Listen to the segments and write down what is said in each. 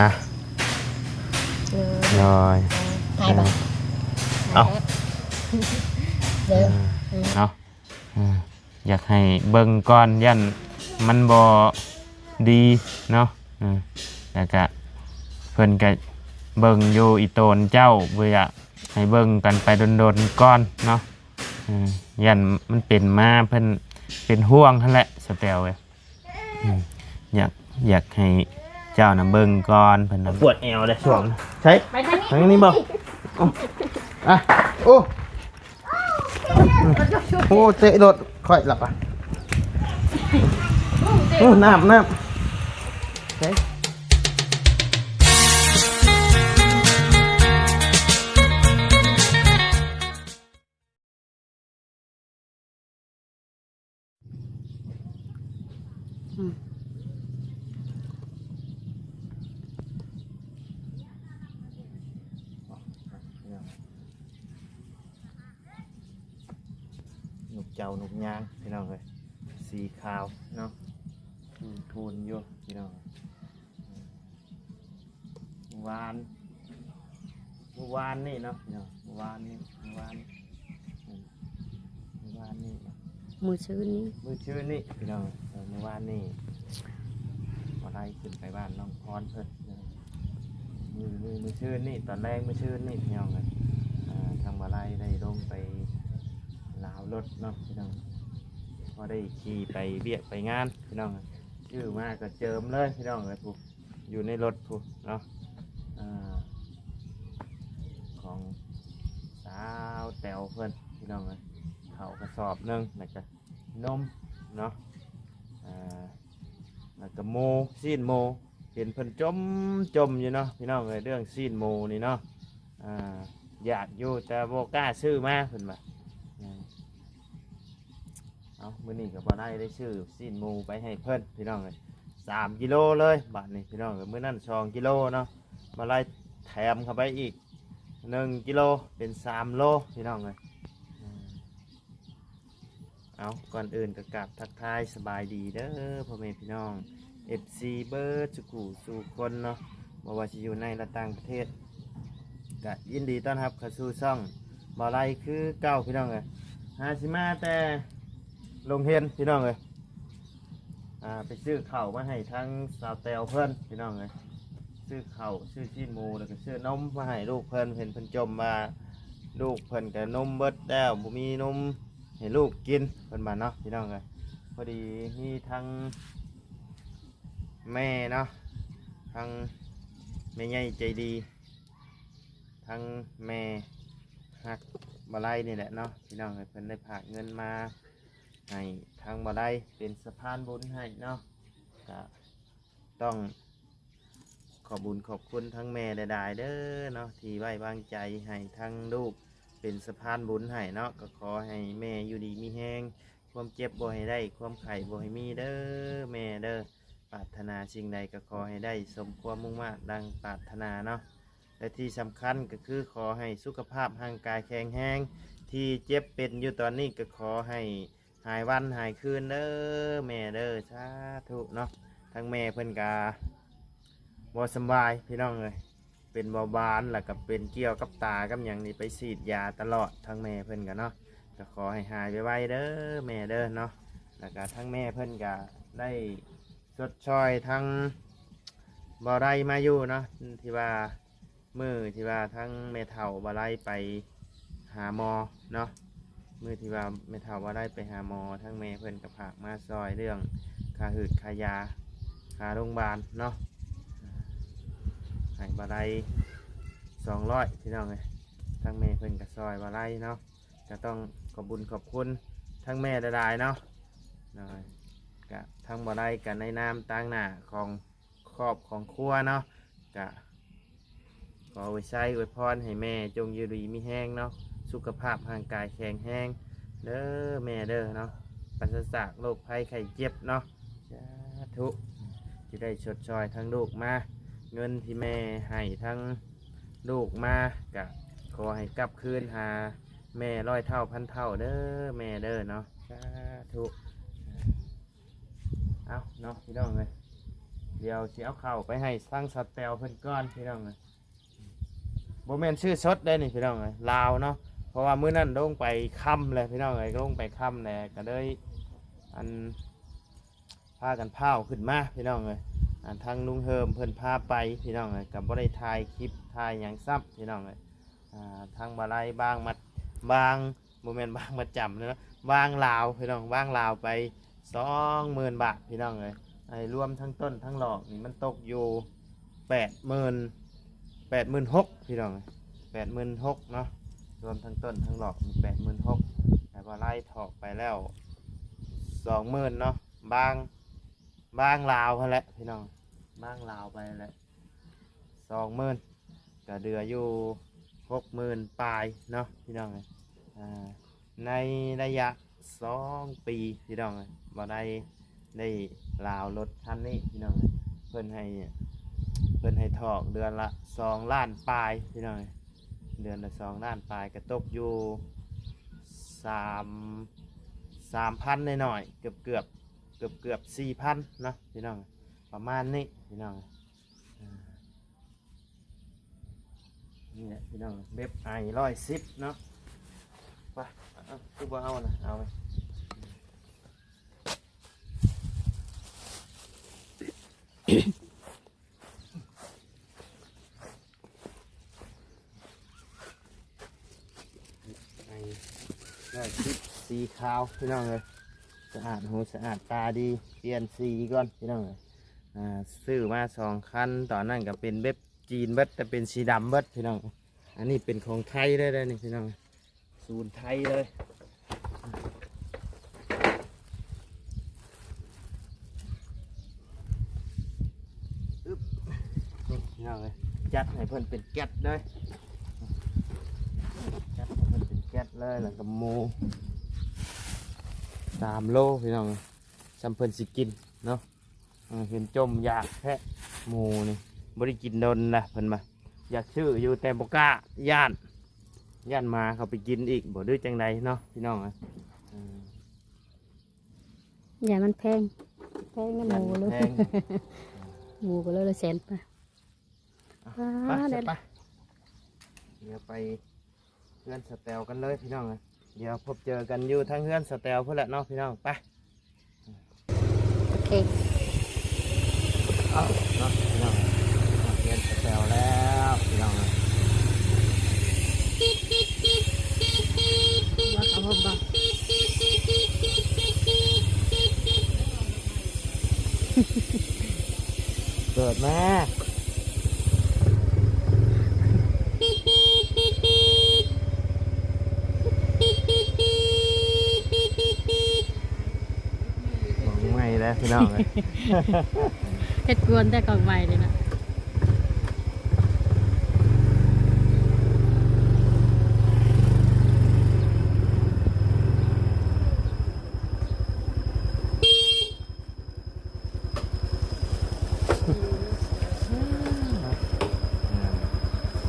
ອ່ະ ໂດຍ ໂດຍ ຫາຍບໍ່? ເອົາ ເດີ ເນາະ ເອີ ຢາກໃຫ້ເບິ່ງກ່ອນ ຢ້ານມັນບໍ່ດີເນາະ ເອີ ແລ້ວກະເພິ່ນກະເບິ່ງຢູ່ອີ່ໂຕນເຈົ້າ ບໍ່ຢາກໃຫ້ເບິ່ງກັນໄປດົນໆກ່ອນເນາະ ເອີ ຢ້ານມັນເປັນມາ ເພິ່ນເປັນຫ່ວງຫັ້ນແຫຼະ ສະແຕວເອີຍ. ອືມ ຢາກ ຢາກໃຫ້ເຈົ້ານະເບິ່ງກ່ອນ ເພິ່ນນະປວດແອວເດ້ຊ່ວງ ໃສ ໄປທາງນີ້ ທາງນີ້ບໍ່? ເອົາ ອ່ະ ໂອ້ ໂອ້ ເຕະລົດຂ້ອຍລະປະ ໂອ້ ນ້ຳ ນ້ຳ ໃສ ອືມ ນົກເຈົ້ານົກຍາງ ພີ່ນ້ອງເອີຍ ສີຂາວເນາະ ທູນໆຢູ່ ພີ່ນ້ອງ. ມື້ວານ ມື້ວານນີ້ເນາະ ພີ່ນ້ອງ ມື້ວານນີ້ ມື້ວານ ອືມ ມື້ວານນີ້ ມື້ຊືນນີ້ ມື້ຊືນນີ້ ພີ່ນ້ອງ ເອີ ມື້ວານນີ້ ບໍ່ໄດ້ຂຶ້ນໄປບ້ານນ້ອງພອນເພິ່ນ ມື້ ມື້ ມື້ຊືນນີ້ ຕອນແລງມື້ຊືນນີ້ ພີ່ນ້ອງເອີຍ ທາງບ່າວໄລໄດ້ລົງໄປລາວລົດເນາະ ພີ່ນ້ອງ ພໍໄດ້ຂີ່ໄປວຽກໄປງານ ພີ່ນ້ອງ ຊື້ມາກໍເຈີມເລີຍ ພີ່ນ້ອງເອີຍ ຜູ້ ຢູ່ໃນລົດພຸ້ນເນາະ ອາ ຂອງສາວແຕວເພິ່ນ ພີ່ນ້ອງເອີຍ ເຂົ້າກະສອບໜຶ່ງ ແລ້ວກະນົມເນາະ ອາ ແລ້ວກະໝູ ຊີ້ນໝູ ເຫັນເພິ່ນຈົ່ມໆຢູ່ເນາະ ພີ່ນ້ອງເອີຍ ເລື່ອງຊີ້ນໝູນີ້ເນາະ ອາ ຢາກຢູ່ ແຕ່ບໍ່ກ້າຊື້ມາ ເພິ່ນວ່າ ອາ ເອົາ ມື້ນີ້ກໍບໍ່ໄດ້ ໄດ້ຊື້ຊີ້ນໝູໄປໃຫ້ເພິ່ນ ພີ່ນ້ອງເອີຍ ສາມກິໂລເລີຍ ບາດນີ້ ພີ່ນ້ອງເອີຍ ມື້ນັ້ນສອງກິໂລເນາະ ບ່າວໄລແຖມເຂົ້າໄປອີກໜຶ່ງກິໂລ ເປັນສາມໂລ ພີ່ນ້ອງເອີຍ ອືມ ເອົາ ກ່ອນອື່ນກໍກາບທັກທາຍສະບາຍດີເດີ ພໍ່ແມ່ພີ່ນ້ອງ ເອັຟຊີ ເບິດສູ່ຜູ້ສູ່ຄົນເນາະ ບໍ່ວ່າຊິຢູ່ໃນ ແລະ ຕ່າງປະເທດ ກະຍິນດີຕ້ອນຮັບເຂົ້າສູ່ຊ່ອງບ່າວໄລຄືເກົ່າ ພີ່ນ້ອງເອີຍ ຫາຊິມາແຕ່ໂຮງຮຽນ ພີ່ນ້ອງເອີຍ ອ່າ ໄປຊື້ເຂົ້າມາໃຫ້ທາງສາວແຕວເພິ່ນ ພີ່ນ້ອງເອີຍ ຊື້ເຂົ້າ ຊື້ຊີ້ນໝູ ແລ້ວກໍຊື້ນົມມາໃຫ້ລູກເພິ່ນ ເຫັນເພິ່ນຈົ່ມວ່າລູກເພິ່ນກໍນົມເບິດແລ້ວ ບໍ່ມີນົມໃຫ້ລູກກິນ ເພິ່ນວ່າເນາະ ພີ່ນ້ອງເອີຍ ພໍດີມີທັງ ແມ່ເນາະ ທັງແມ່ໃຫຍ່ໃຈດີ ທັງແມ່ຮັກບ່າວໄລນີ້ແຫຼະເນາະ ພີ່ນ້ອງເອີຍ ເພິ່ນໄດ້ຝາກເງິນມາໃຫ້ທາງບ່າວໄລເປັນສະພານບຸນໃຫ້ເນາະ ກະຕ້ອງຂອບບຸນຂອບຄຸນທັງແມ່ຫຼາຍໆເດີເນາະ ທີ່ໄວ້ວາງໃຈໃຫ້ທາງລູກເປັນສະພານບຸນໃຫ້ເນາະ ກໍຂໍໃຫ້ແມ່ຢູ່ດີມີແຮງ ຄວາມເຈັບບໍ່ໃຫ້ໄດ້ ຄວາມໄຂ້ບໍ່ໃຫ້ມີເດີແມ່ເດີ ປາດຖະໜາສິ່ງໃດກໍຂໍໃຫ້ໄດ້ສົມຄວາມມຸ່ງມາດດັ່ງປາດຖະໜາເນາະ ແລະ ທີ່ສຳຄັນກໍຄືຂໍໃຫ້ສຸຂະພາບຮ່າງກາຍແຂງແຮງ ທີ່ເຈັບເປັນຢູ່ຕອນນີ້ກໍຂໍໃຫ້ຫາຍວັນຫາຍຄືນເດີແມ່ເດີ ສາທຸເນາະ ທາງແມ່ເພິ່ນກະບໍ່ສຳບາຍ ພີ່ນ້ອງເອີຍ ເປັນເບົາຫວານ ແລ້ວກໍເປັນກ່ຽວກັບຕາກັບຫຍັງນີ້ ໄປສີດຢາຕະຫຼອດ ທາງແມ່ເພິ່ນກໍເນາະ ກໍຂໍໃຫ້ຫາຍໄວໆເດີແມ່ເດີເນາະ ແລ້ວກໍທາງແມ່ເພິ່ນກໍໄດ້ຊົດຊ່ອຍທາງບ່າວໄລມາຢູ່ເນາະ ທີ່ວ່າມື້ທີ່ວ່າທາງແມ່ເຖົ້າບ່າວໄລໄປຫາໝໍເນາະ ມື້ທີ່ວ່າແມ່ເຖົ້າບ່າວໄລໄປຫາໝໍ ທາງແມ່ເພິ່ນກໍຝາກມາຊ່ອຍເລື່ອງຄ່າຫືດຄ່າຢາ ຄ່າໂຮງບານເນາະ ໃຫ້ບ່າວໄລສອງຮ້ອຍ ພີ່ນ້ອງເອີຍ ທາງແມ່ເພິ່ນກໍຊ່ອຍບ່າວໄລເນາະ ກໍຕ້ອງຂອບບຸນຂອບຄຸນທາງແມ່ຫຼາຍໆເນາະ ໂດຍ ກະທາງບ່າວໄລກະໃນນາມຕາງໜ້າຂອງຄອບຂອງຄົວເນາະ ກະ ຂໍອວຍໄຊອວຍພອນໃຫ້ແມ່ຈົ່ງຢູ່ດີມີແຮງເນາະ ສຸຂະພາບຮ່າງກາຍແຂງແຮງເດີແມ່ເດີເນາະ ປາສະຈາກໂລກໄພໄຂ້ເຈັບເນາະ ສາທຸ ທີ່ໄດ້ຊົດຊ່ອຍທາງລູກມາ ເງິນທີ່ແມ່ໃຫ້ທາງລູກມາ ກະຂໍໃຫ້ກັບຄືນຫາແມ່ຮ້ອຍເທົ່າພັນເທົ່າເດີແມ່ເດີເນາະ ສາທຸ. ເອົາເນາະ ພີ່ນ້ອງເອີຍ ດຽວຊິເອົາເຂົ້າໄປໃຫ້ທາງສາວແຕວເພິ່ນກ່ອນພີ່ນ້ອງເອີຍ. ບໍ່ແມ່ນຊື້ສົດເດ້ນີ້ພີ່ນ້ອງເອີຍ ລາວເນາະ ເພາະວ່າມື້ນັ້ນລົງໄປຄ່ຳແລ້ວພີ່ນ້ອງເອີຍ ລົງໄປຄ່ຳແລ້ວກໍເລີຍ ອັນ ພາກັນພ້າວຂຶ້ນມາພີ່ນ້ອງເອີຍ. ອັນ ທາງລຸງເຮີມເພິ່ນພາໄປພີ່ນ້ອງເອີຍ ກໍບໍ່ໄດ້ຖ່າຍຄລິບຖ່າຍຫຍັງຊ້ຳພີ່ນ້ອງເອີຍ. ອ່າ ທາງບ່າວໄລວາງມັດ ວາງ ບໍ່ແມ່ນວາງມັດຈຳເນາະ ວາງລາວພີ່ນ້ອງ ວາງລາວໄປສອງໝື່ນບາດພີ່ນ້ອງເອີຍ. ໃຫ້ລວມທັງຕົ້ນທັງດອກນີ້ມັນຕົກຢູ່ແປດໝື່ນ ແປດໝື່ນຫົກພີ່ນ້ອງເອີຍ ແປດໝື່ນຫົກເນາະ. ລວມທັງຕົ້ນທັງດອກນີ້ແປດໝື່ນຫົກ ແລ້ວບ່າວໄລຖອກໄປແລ້ວສອງໝື່ນເນາະ ວາງ ວາງລາວຫັ້ນແຫຼະພີ່ນ້ອງ ວາງລາວໄປຫັ້ນແຫຼະ ສອງໝື່ນ ກໍເຫຼືອຢູ່ຫົກໝື່ນປາຍເນາະພີ່ນ້ອງເອີຍ. ອ່າ ໃນໄລຍະສອງປີພີ່ນ້ອງເອີຍ ບໍ່ໄດ້ ໄດ້ລາວລົດຄັນນີ້ພີ່ນ້ອງເອີຍ. ເພິ່ນໃຫ້ ເພິ່ນໃຫ້ຖອກເດືອນລະສອງລ້ານປາຍພີ່ນ້ອງເອີຍ ເດືອນລະສອງລ້ານປາຍ ກໍຕົກຢູ່ສາມ ສາມພັນໜ້ອຍໆ ເກືອບໆ ເກືອບໆສີ່ພັນເນາະພີ່ນ້ອງ ປະມານນີ້ພີ່ນ້ອງ. ອ່າ ນີ້ແຫຼະພີ່ນ້ອງ ເບັບໄອຮ້ອຍສິບເນາະ. ໄປ ເອົາ ຄືບໍ່ເອົານະ ເອົາໄປ ໄອຮ້ອຍສິບ ສີຂາວພີ່ນ້ອງເອີຍ ສະອາດຫູສະອາດຕາດີ ປ່ຽນສີກ່ອນພີ່ນ້ອງເອີຍ. ອ່າ ຊື້ມາສອງຄັນ ຕອນນັ້ນກໍເປັນເບັບຈີນເບິດ ແຕ່ເປັນສີດຳເບິດພີ່ນ້ອງ. ອັນນີ້ເປັນຂອງໄທເລີຍເດ້ນີ້ພີ່ນ້ອງ ສູນໄທເລີຍ. ອຶບ ນີ້ພີ່ນ້ອງເອີຍ ຈັດໃຫ້ເພິ່ນເປັນແກັດເລີຍ ຈັດໃຫ້ເພິ່ນເປັນແກັດເລີຍ ແລ້ວກໍໝູສາມໂລພີ່ນ້ອງ ສ່ຳເພິ່ນຊິກິນເນາະ. ເອີ ເຫັນຈົ່ມຢາກແທ້ ໝູນີ້ ບໍ່ໄດ້ກິນດົນລະ ເພິ່ນວ່າຢາກຊື້ຢູ່ ແຕ່ບໍ່ກ້າ ຢ້ານ ຢ້ານໝາເຂົ້າໄປກິນອີກບໍ່ ຫຼືຈັ່ງໃດເນາະພີ່ນ້ອງ. ເອີ ຢ້ານມັນແພງ ແພງນຳໝູເລີຍ ໝູກໍໂລລະແສນປາຍ. ອ່ະ ໄປ ໄປ ດຽວໄປເຮືອນສາວແຕວກັນເລີຍພີ່ນ້ອງເອີຍ. ດຽວພົບເຈີກັນຢູ່ທາງເຮືອນສາວແຕວພຸ້ນແຫຼະເນາະພີ່ນ້ອງ ໄປ. ໂອເຄ ເອົາເນາະພີ່ນ້ອງ ຮອດເຮືອນສາວແຕວແລ້ວພີ່ນ້ອງເອີຍ. ວ່າເຂົາເອົາບໍ່ ເປີດມາ ຂອງໃໝ່ແລ້ວພີ່ນ້ອງເອີຍ ເຮັດກວນແຕ່ຂອງໃໝ່ນີ້ນະ.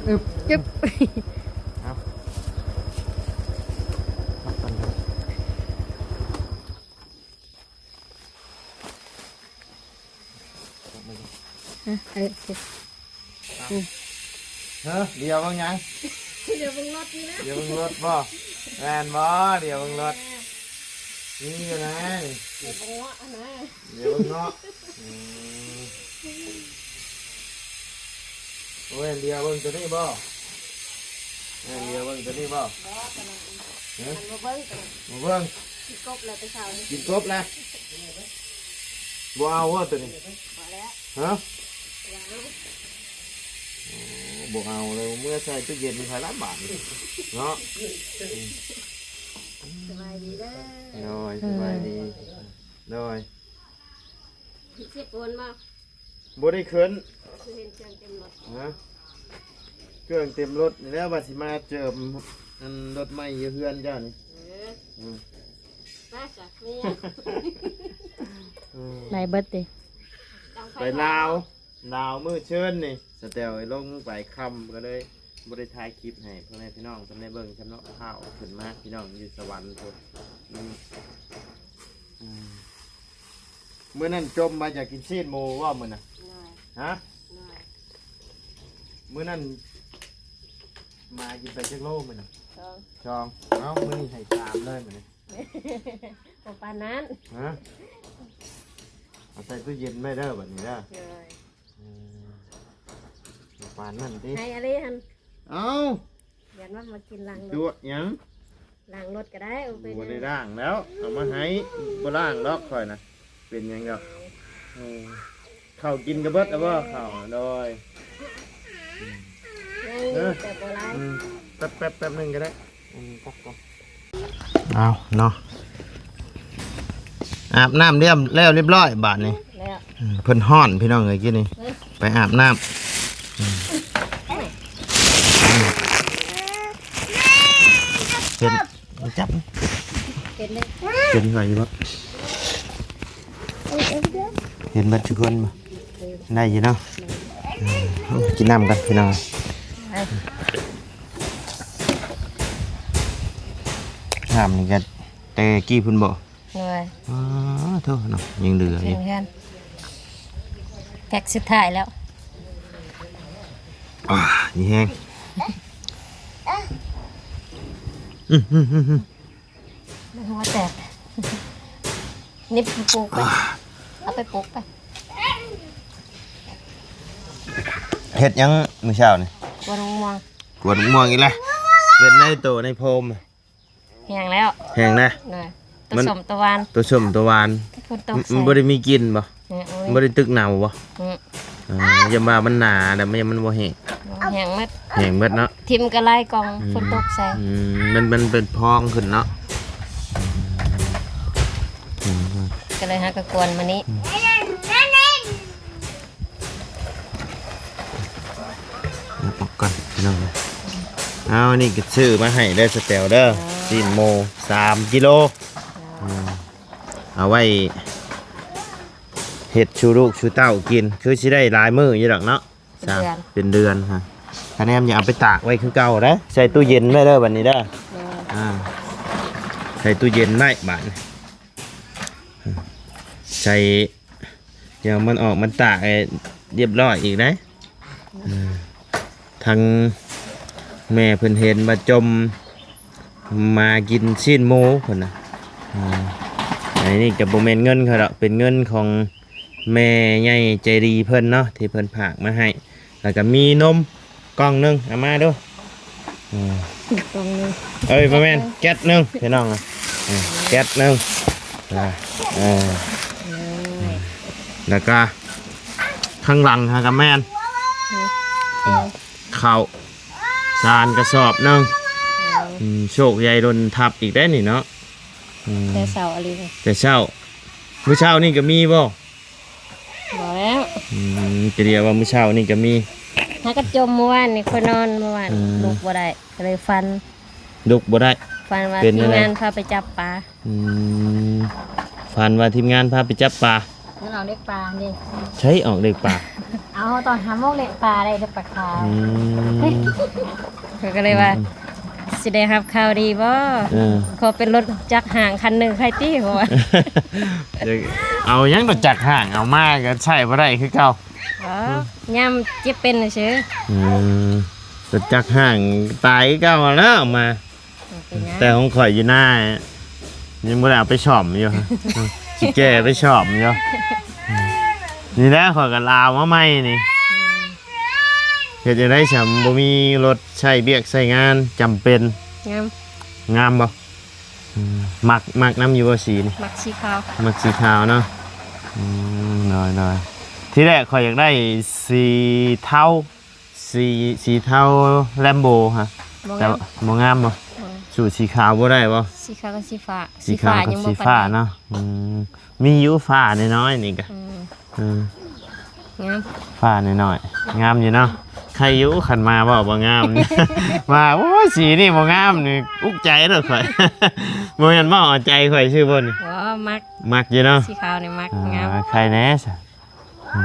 ອຶບ ຈຶ່ບ ເອົາ ພັກກ່ອນເດີ ເອີ ເອີ ເອີ ເອີ ດຽວເບິ່ງຫຍັງ? ດຽວເບິ່ງລົດນີ້ນະ ດຽວເບິ່ງລົດບໍ່? ແມ່ນບໍ່? ດຽວເບິ່ງລົດ ມີຢູ່ນະ ດຽວເບິ່ງເງາະຫັ້ນນະ ດຽວເບິ່ງເງາະ ອືມ ໂອ້ຍ ດຽວເບິ່ງຕົວນີ້ບໍ່? ແມ່ນດຽວເບິ່ງຕົວນີ້ບໍ່? ບໍ່ ຕົວນັ້ນ ຮະ? ອັນບໍ່ເບິ່ງຕົວນັ້ນ ບໍ່ເບິ່ງ ກິນກົບແລ້ວແຕ່ເຊົ້ານີ້ ກິນກົບແລ້ວ ບໍ່ເອົາບໍ່ຕົວນີ້? ພໍແລ້ວ ຮະ? ບໍ່ເອົາ ໂອ້ ບໍ່ເອົາເລີຍ ເມືອໃສ່ຕູ້ເຢັນໃຜລະບາດນີ້ເນາະ. ສະບາຍດີເດີ ໂດຍ ສະບາຍດີ ໂດຍ ເສຍໂກນບໍ່? ບໍ່ໄດ້ຂຶ້ນ ຄືເຫັນເຄື່ອງເຕັມລົດ ຮະ? ເຄື່ອງເຕັມລົດນີ້ແຫຼະ ວ່າຊິມາເຈີມອັນລົດໃໝ່ຢູ່ເຮືອນເຈົ້ານີ້ ເອີ ອືມ ໄປຊະ ມີຫຍັງ ອືມ ໄດ້ເບິດຕິ ໄປລາວ ລາວມື້ເຊີນນີ້ ສະແຕວລົງໄປຄ່ຳ ກໍເລີຍບໍ່ໄດ້ຖ່າຍຄລິບໃຫ້ພໍ່ແມ່ພີ່ນ້ອງເພິ່ນໄດ້ເບິ່ງຊ້ຳເນາະ ພາອອກຂຶ້ນມາ ພີ່ນ້ອງຢູ່ສະຫວັນພຸ້ນ ອືມ ອືມ ມື້ນັ້ນຈົ່ມວ່າຢາກກິນຊີ້ນໝູບໍ່ມື້ນັ້ນ? ບໍ່ ຮະ? ໂດຍ ມື້ນັ້ນໝາກິນໄປຈັກໂລມື້ນັ້ນ? ສອງ ສອງ. ເອົ້າ ມື້ນີ້ໃຫ້ສາມເລີຍມື້ນີ້. ບໍ່ປານນັ້ນ. ຮະ? ເອົາໃສ່ຕູ້ເຢັນໄວ້ເດີບັດນີ້ເດີ. ໂດຍ. ເອີ ບໍ່ປານນັ້ນຕິ? ໃຫ້ອາລີຫັ້ນ. ເອົ້າ ຢ້ານວ່າມາກິນລ້າງລົດ. ຕົວະຫຍັງ? ລ້າງລົດກໍໄດ້ ເອົາໄປ ບໍ່ໄດ້ລ້າງແລ້ວ ເອົາມາໃຫ້. ບໍ່ລ້າງດອກຂ້ອຍນະ ເປັນຫຍັງດອກ. ເອີ ເອີ ເຂົ້າກິນກໍເບິດແລ້ວບໍ່? ເຂົ້າ ໂດຍ. ຍັງຢູ່ ເອີ ແຕ່ບໍ່ຫຼາຍ. ອືມ ແປັບໆ ແປັບໜຶ່ງກໍໄດ້. ອືມ ເອົາເນາະ ອາບນ້ຳລຽບ ແລ້ວລຽບຮ້ອຍບາດນີ້. ແລ້ວ ອືມ ເພິ່ນຮ້ອນພີ່ນ້ອງເອີຍ ກີ້ນີ້ ເອີ ໄປອາບນ້ຳ. ອືມ ເຫັນ ຈັບ ເຫັນເດ້ ເຫັນຂ້ອຍຢູ່ບໍ່? ເຫັນເບິດທຸກຄົນບໍ່? ໄດ້ຢູ່ເນາະ. ອືມ ກິນນ້ຳກັນພີ່ນ້ອງ. ນ້ຳນີ້ກໍແຕ່ກີ້ພຸ້ນບໍ່? ໂດຍ. ອໍ ໂທ້ເນາະ ຍັງເຫຼືອຢູ່ ເພິ່ນ ເພິ່ນ ແພັກສຸດທ້າຍແລ້ວ. ອາ ມີແຮງ. ອືມ ອືມ ອືມ ອືມ. ຫົວແຕກ. ນີ້ປູກໄປ ເອົາໄປປູກໄປ. ເຮັດຫຍັງມື້ເຊົ້ານີ້? ກວນໝາກມ່ວງ. ກວນໝາກມ່ວງອີກແລ້ວ. ເປັນໃນໂຕໃນໂພມ ແຫ້ງແລ້ວ ແຫ້ງນະ. ໂດຍ. ມັນ ຕະສົ້ມຕະຫວານ ຕະສົ້ມຕະຫວານ. ມັນ ມັນບໍ່ໄດ້ມີກິ່ນບໍ່? ອືມ ອືມ ມັນບໍ່ໄດ້ຕຶກເນົ່າບໍ່? ອືມ ອ່າ ຢ້ານວ່າມັນໜາແລ້ວ ມັນ ມັນບໍ່ແຫ້ງ. ແຫ້ງໝົດ ແຫ້ງໝົດເນາະ. ຖິ້ມກໍຫຼາຍກ່ອງ ອືມ ຝົນຕົກໃສ່. ອືມ ມັນ ມັນເປັນພອງຂຶ້ນເນາະ. ອືມ ກໍເລີຍຫາກະກວນມານີ້. ອືມ ເອົາອອກກ່ອນພີ່ນ້ອງ. ເອົາ ນີ້ກໍຊື້ມາໃຫ້ເດີສະແຕວເດີ. ອໍ ຊີ້ນໝູສາມກິໂລ. ອໍ ອືມ ເອົາໄວ້ເຮັດສູ່ລູກສູ່ເຕົ້າກິນ ຄືຊິໄດ້ຫຼາຍມື້ຢູ່ດອກເນາະ. ເປັນເດືອນ ເປັນເດືອນຮະ. ຄະແນນຍັງເອົາໄປຕາກໄວ້ຄືເກົ່າເດ້ ໃສ່ຕູ້ເຢັນໄວ້ເດີບັດນີ້ເດີ. ໂດຍ. ອ່າ ໃສ່ຕູ້ເຢັນໄວ້ບາດນີ້ ໃສ່ ດຽວມັນອອກມາຕາກໃຫ້ລຽບຮ້ອຍອີກເດ້. ເອີ ທາງແມ່ເພິ່ນເຫັນວ່າຈົ່ມມາກິນຊີ້ນໝູເພິ່ນນະ. ເອີ ອັນນີ້ກໍບໍ່ແມ່ນເງິນຂ້ອຍດອກ ເປັນເງິນຂອງແມ່ໃຫຍ່ໃຈດີເພິ່ນເນາະ ທີ່ເພິ່ນຝາກມາໃຫ້. ແລ້ວກໍມີນົມກ່ອງໜຶ່ງ ເອົາມາດູ. ເອີ ກ່ອງໜຶ່ງ ເອີຍ ບໍ່ແມ່ນ ແກັດໜຶ່ງພີ່ນ້ອງ. ເອີ ແກັດໜຶ່ງ. ອ່າ ເອີ ໂອ້ຍ ແລ້ວກໍຂ້າງຫຼັງຫາກໍແມ່ນ ອືມ ເຂົ້າສານກະສອບໜຶ່ງ. ໂອ້ຍ ອືມ ໂຊກໃຫຍ່ດົນທັບອີກໄດ໋ນີ້ເນາະ. ອືມ ແຕ່ເຊົ້າອີ່ຫຼີ ແຕ່ເຊົ້າ. ມື້ເຊົ້ານີ້ກໍມີບໍ່? ບໍ່ແລ້ວ. ອືມ ຈະເດວ່າມື້ເຊົ້ານີ້ກໍມີ ຫາກະຈົ່ມມື້ວານນີ້ ຂ້ອຍນອນມື້ວານ ອືມ ລຸກບໍ່ໄດ້ ກໍເລີຍຝັນ ລຸກບໍ່ໄດ້ ຝັນວ່າ ເປັນຈັ່ງໃດ? ທີມງານພາໄປຈັບປາ. ອືມ ຝັນວ່າທີມງານພາໄປຈັບປາ. ມັນອອກເລກປານີ້ ໃສອອກເລກປາ? ເອົາ ຕອນຫ້າໂມງເລກປາໄດ້ເດ້ ປາຂາວ. ອືມ ຂ້ອຍກໍເລີຍວ່າ ອືມ ຊິໄດ້ຮັບຂ່າວດີບໍ່? ເອີ ຂໍເປັນລົດຈັກຫ້າງຄັນໜຶ່ງໃຄຕິ ເພາະວ່າ ເອົາຫຍັງລົດຈັກຫ້າງ ເອົາມາກໍໃຊ້ບໍ່ໄດ້ຄືເກົ່າ. ບໍ່ ອືມ ຍາມເຈັບເປັນຊື່. ອືມ ລົດຈັກຫ້າງຕາຍຄືເກົ່າແລ້ວເອົາມາ. ເປັນຫຍັງ? ແຕ່ຂອງຂ້ອຍຢູ່ໜ້າ ຍັງບໍ່ໄດ້ເອົາໄປສ້ອມຢູ່ ຊິແກ່ໄປສ້ອມຢູ່. ນີ້ແຫຼະ ຂ້ອຍກໍລາວມາໃໝ່ນີ້. ອືມ ເຮັດຈັ່ງໃດຊັ້ນ ບໍ່ມີລົດໃຊ້ວຽກໃຊ້ງານ ຈຳເປັນ. ງາມ ງາມບໍ່? ອືມ ມັກ ມັກນຳຢູ່ບໍ່ສີນີ້? ມັກສີຂາວ ມັກສີຂາວເນາະ. ອືມ ໂດຍໆ ທີແລກຂ້ອຍຢາກໄດ້ສີເທົາ ສີ ສີເທົາແລມໂບຮະ ແຕ່ວ່າບໍ່ງາມບໍ່? ບໍ່ ສູ້ສີຂາວບໍ່ໄດ້ບໍ່? ສີຂາວກັບສີຟ້າ ສີຂາວກັບສີຟ້າເນາະ. ອືມ ມີຢູ່ຟ້ານ້ອຍໆນີ້ກະ ອືມ ອືມ ງາມ ຟ້ານ້ອຍໆ ງາມຢູ່ເນາະ. ໃຄຢູ່ຄັນມາເວົ້າບໍ່ງາມ ວ່າ ໂອ້ຍ ສີນີ້ບໍ່ງາມນີ້ ອຸກໃຈໂລດຂ້ອຍ. ບໍ່ແມ່ນເວົ້າເອົາໃຈຂ້ອຍຊື່ບໍ່ນີ້? ບໍ່ ມັກ ມັກຢູ່ເນາະ ສີຂາວນີ້ມັກ ອ່າ ງາມ ໃຄແດ່ຊະ. ອື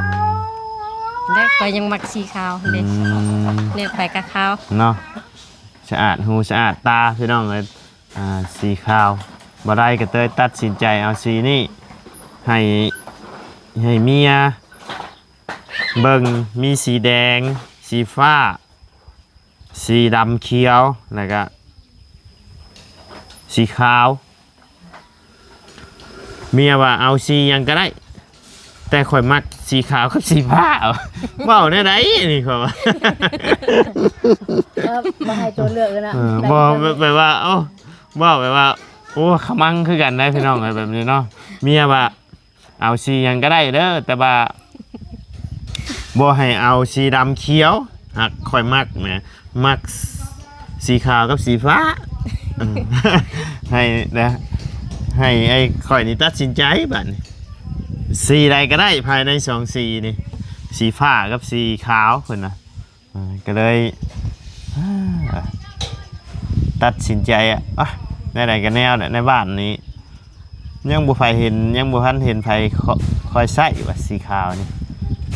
ມ ແລ້ວຂ້ອຍຍັງມັກສີຂາວເດ້. ອືມ ແນວໄປກະຂາວເນາະ ສະອາດຫູສະອາດຕາພີ່ນ້ອງເອີຍ. ອ່າ ສີຂາວ ບໍ່ໄດ້ກໍເລີຍຕັດສິນໃຈເອົາສີນີ້ ໃຫ້ ໃຫ້ເມຍ ເບິ່ງ ມີສີແດງ ສີຟ້າ ສີດຳຂຽວ ແລ້ວກະສີຂາວ. ເມຍວ່າເອົາສີຫຍັງກະໄດ້ ແຕ່ຂ້ອຍມັກສີຂາວກັບສີຟ້າ. ເວົ້າແນວໃດນີ້ຂ້ອຍວ່າ ເອີ ບໍ່ໃຫ້ຕົວເລືອກເລີຍນະ. ເອີ ບໍ່ ແບບ ແບບວ່າ ເອົ້າ ເວົ້າແບບວ່າ ໂອ້ ຂະມັງຄືກັນໄດ໋ພີ່ນ້ອງເອີຍ ແບບນີ້ເນາະ. ເມຍວ່າ ເອົາສີຫຍັງກະໄດ້ເດີ ແຕ່ວ່າບໍ່ໃຫ້ເອົາສີດຳຂຽວ ຫາກຂ້ອຍມັກນະ ມັກສີຂາວກັບສີຟ້າ. ເອີ ໃຫ້ນະ ໃຫ້ໄອ້ຂ້ອຍນີ້ຕັດສິນໃຈບາດນີ້ ສີໃດກະໄດ້ພາຍໃນສອງສີນີ້ ສີຟ້າກັບສີຂາວເພິ່ນນະ. ເອີ ກະເລີຍ ຕັດສິນໃຈ ອະ ອະ ແນວໃດກະແນວແຫຼະ ໃນບ້ານນີ້ຍັງບໍ່ໃຜເຫັນ ຍັງບໍ່ທັນເຫັນໃຜ ຄ- ຄ່ອຍໃຊ້ວ່າສີຂາວນີ້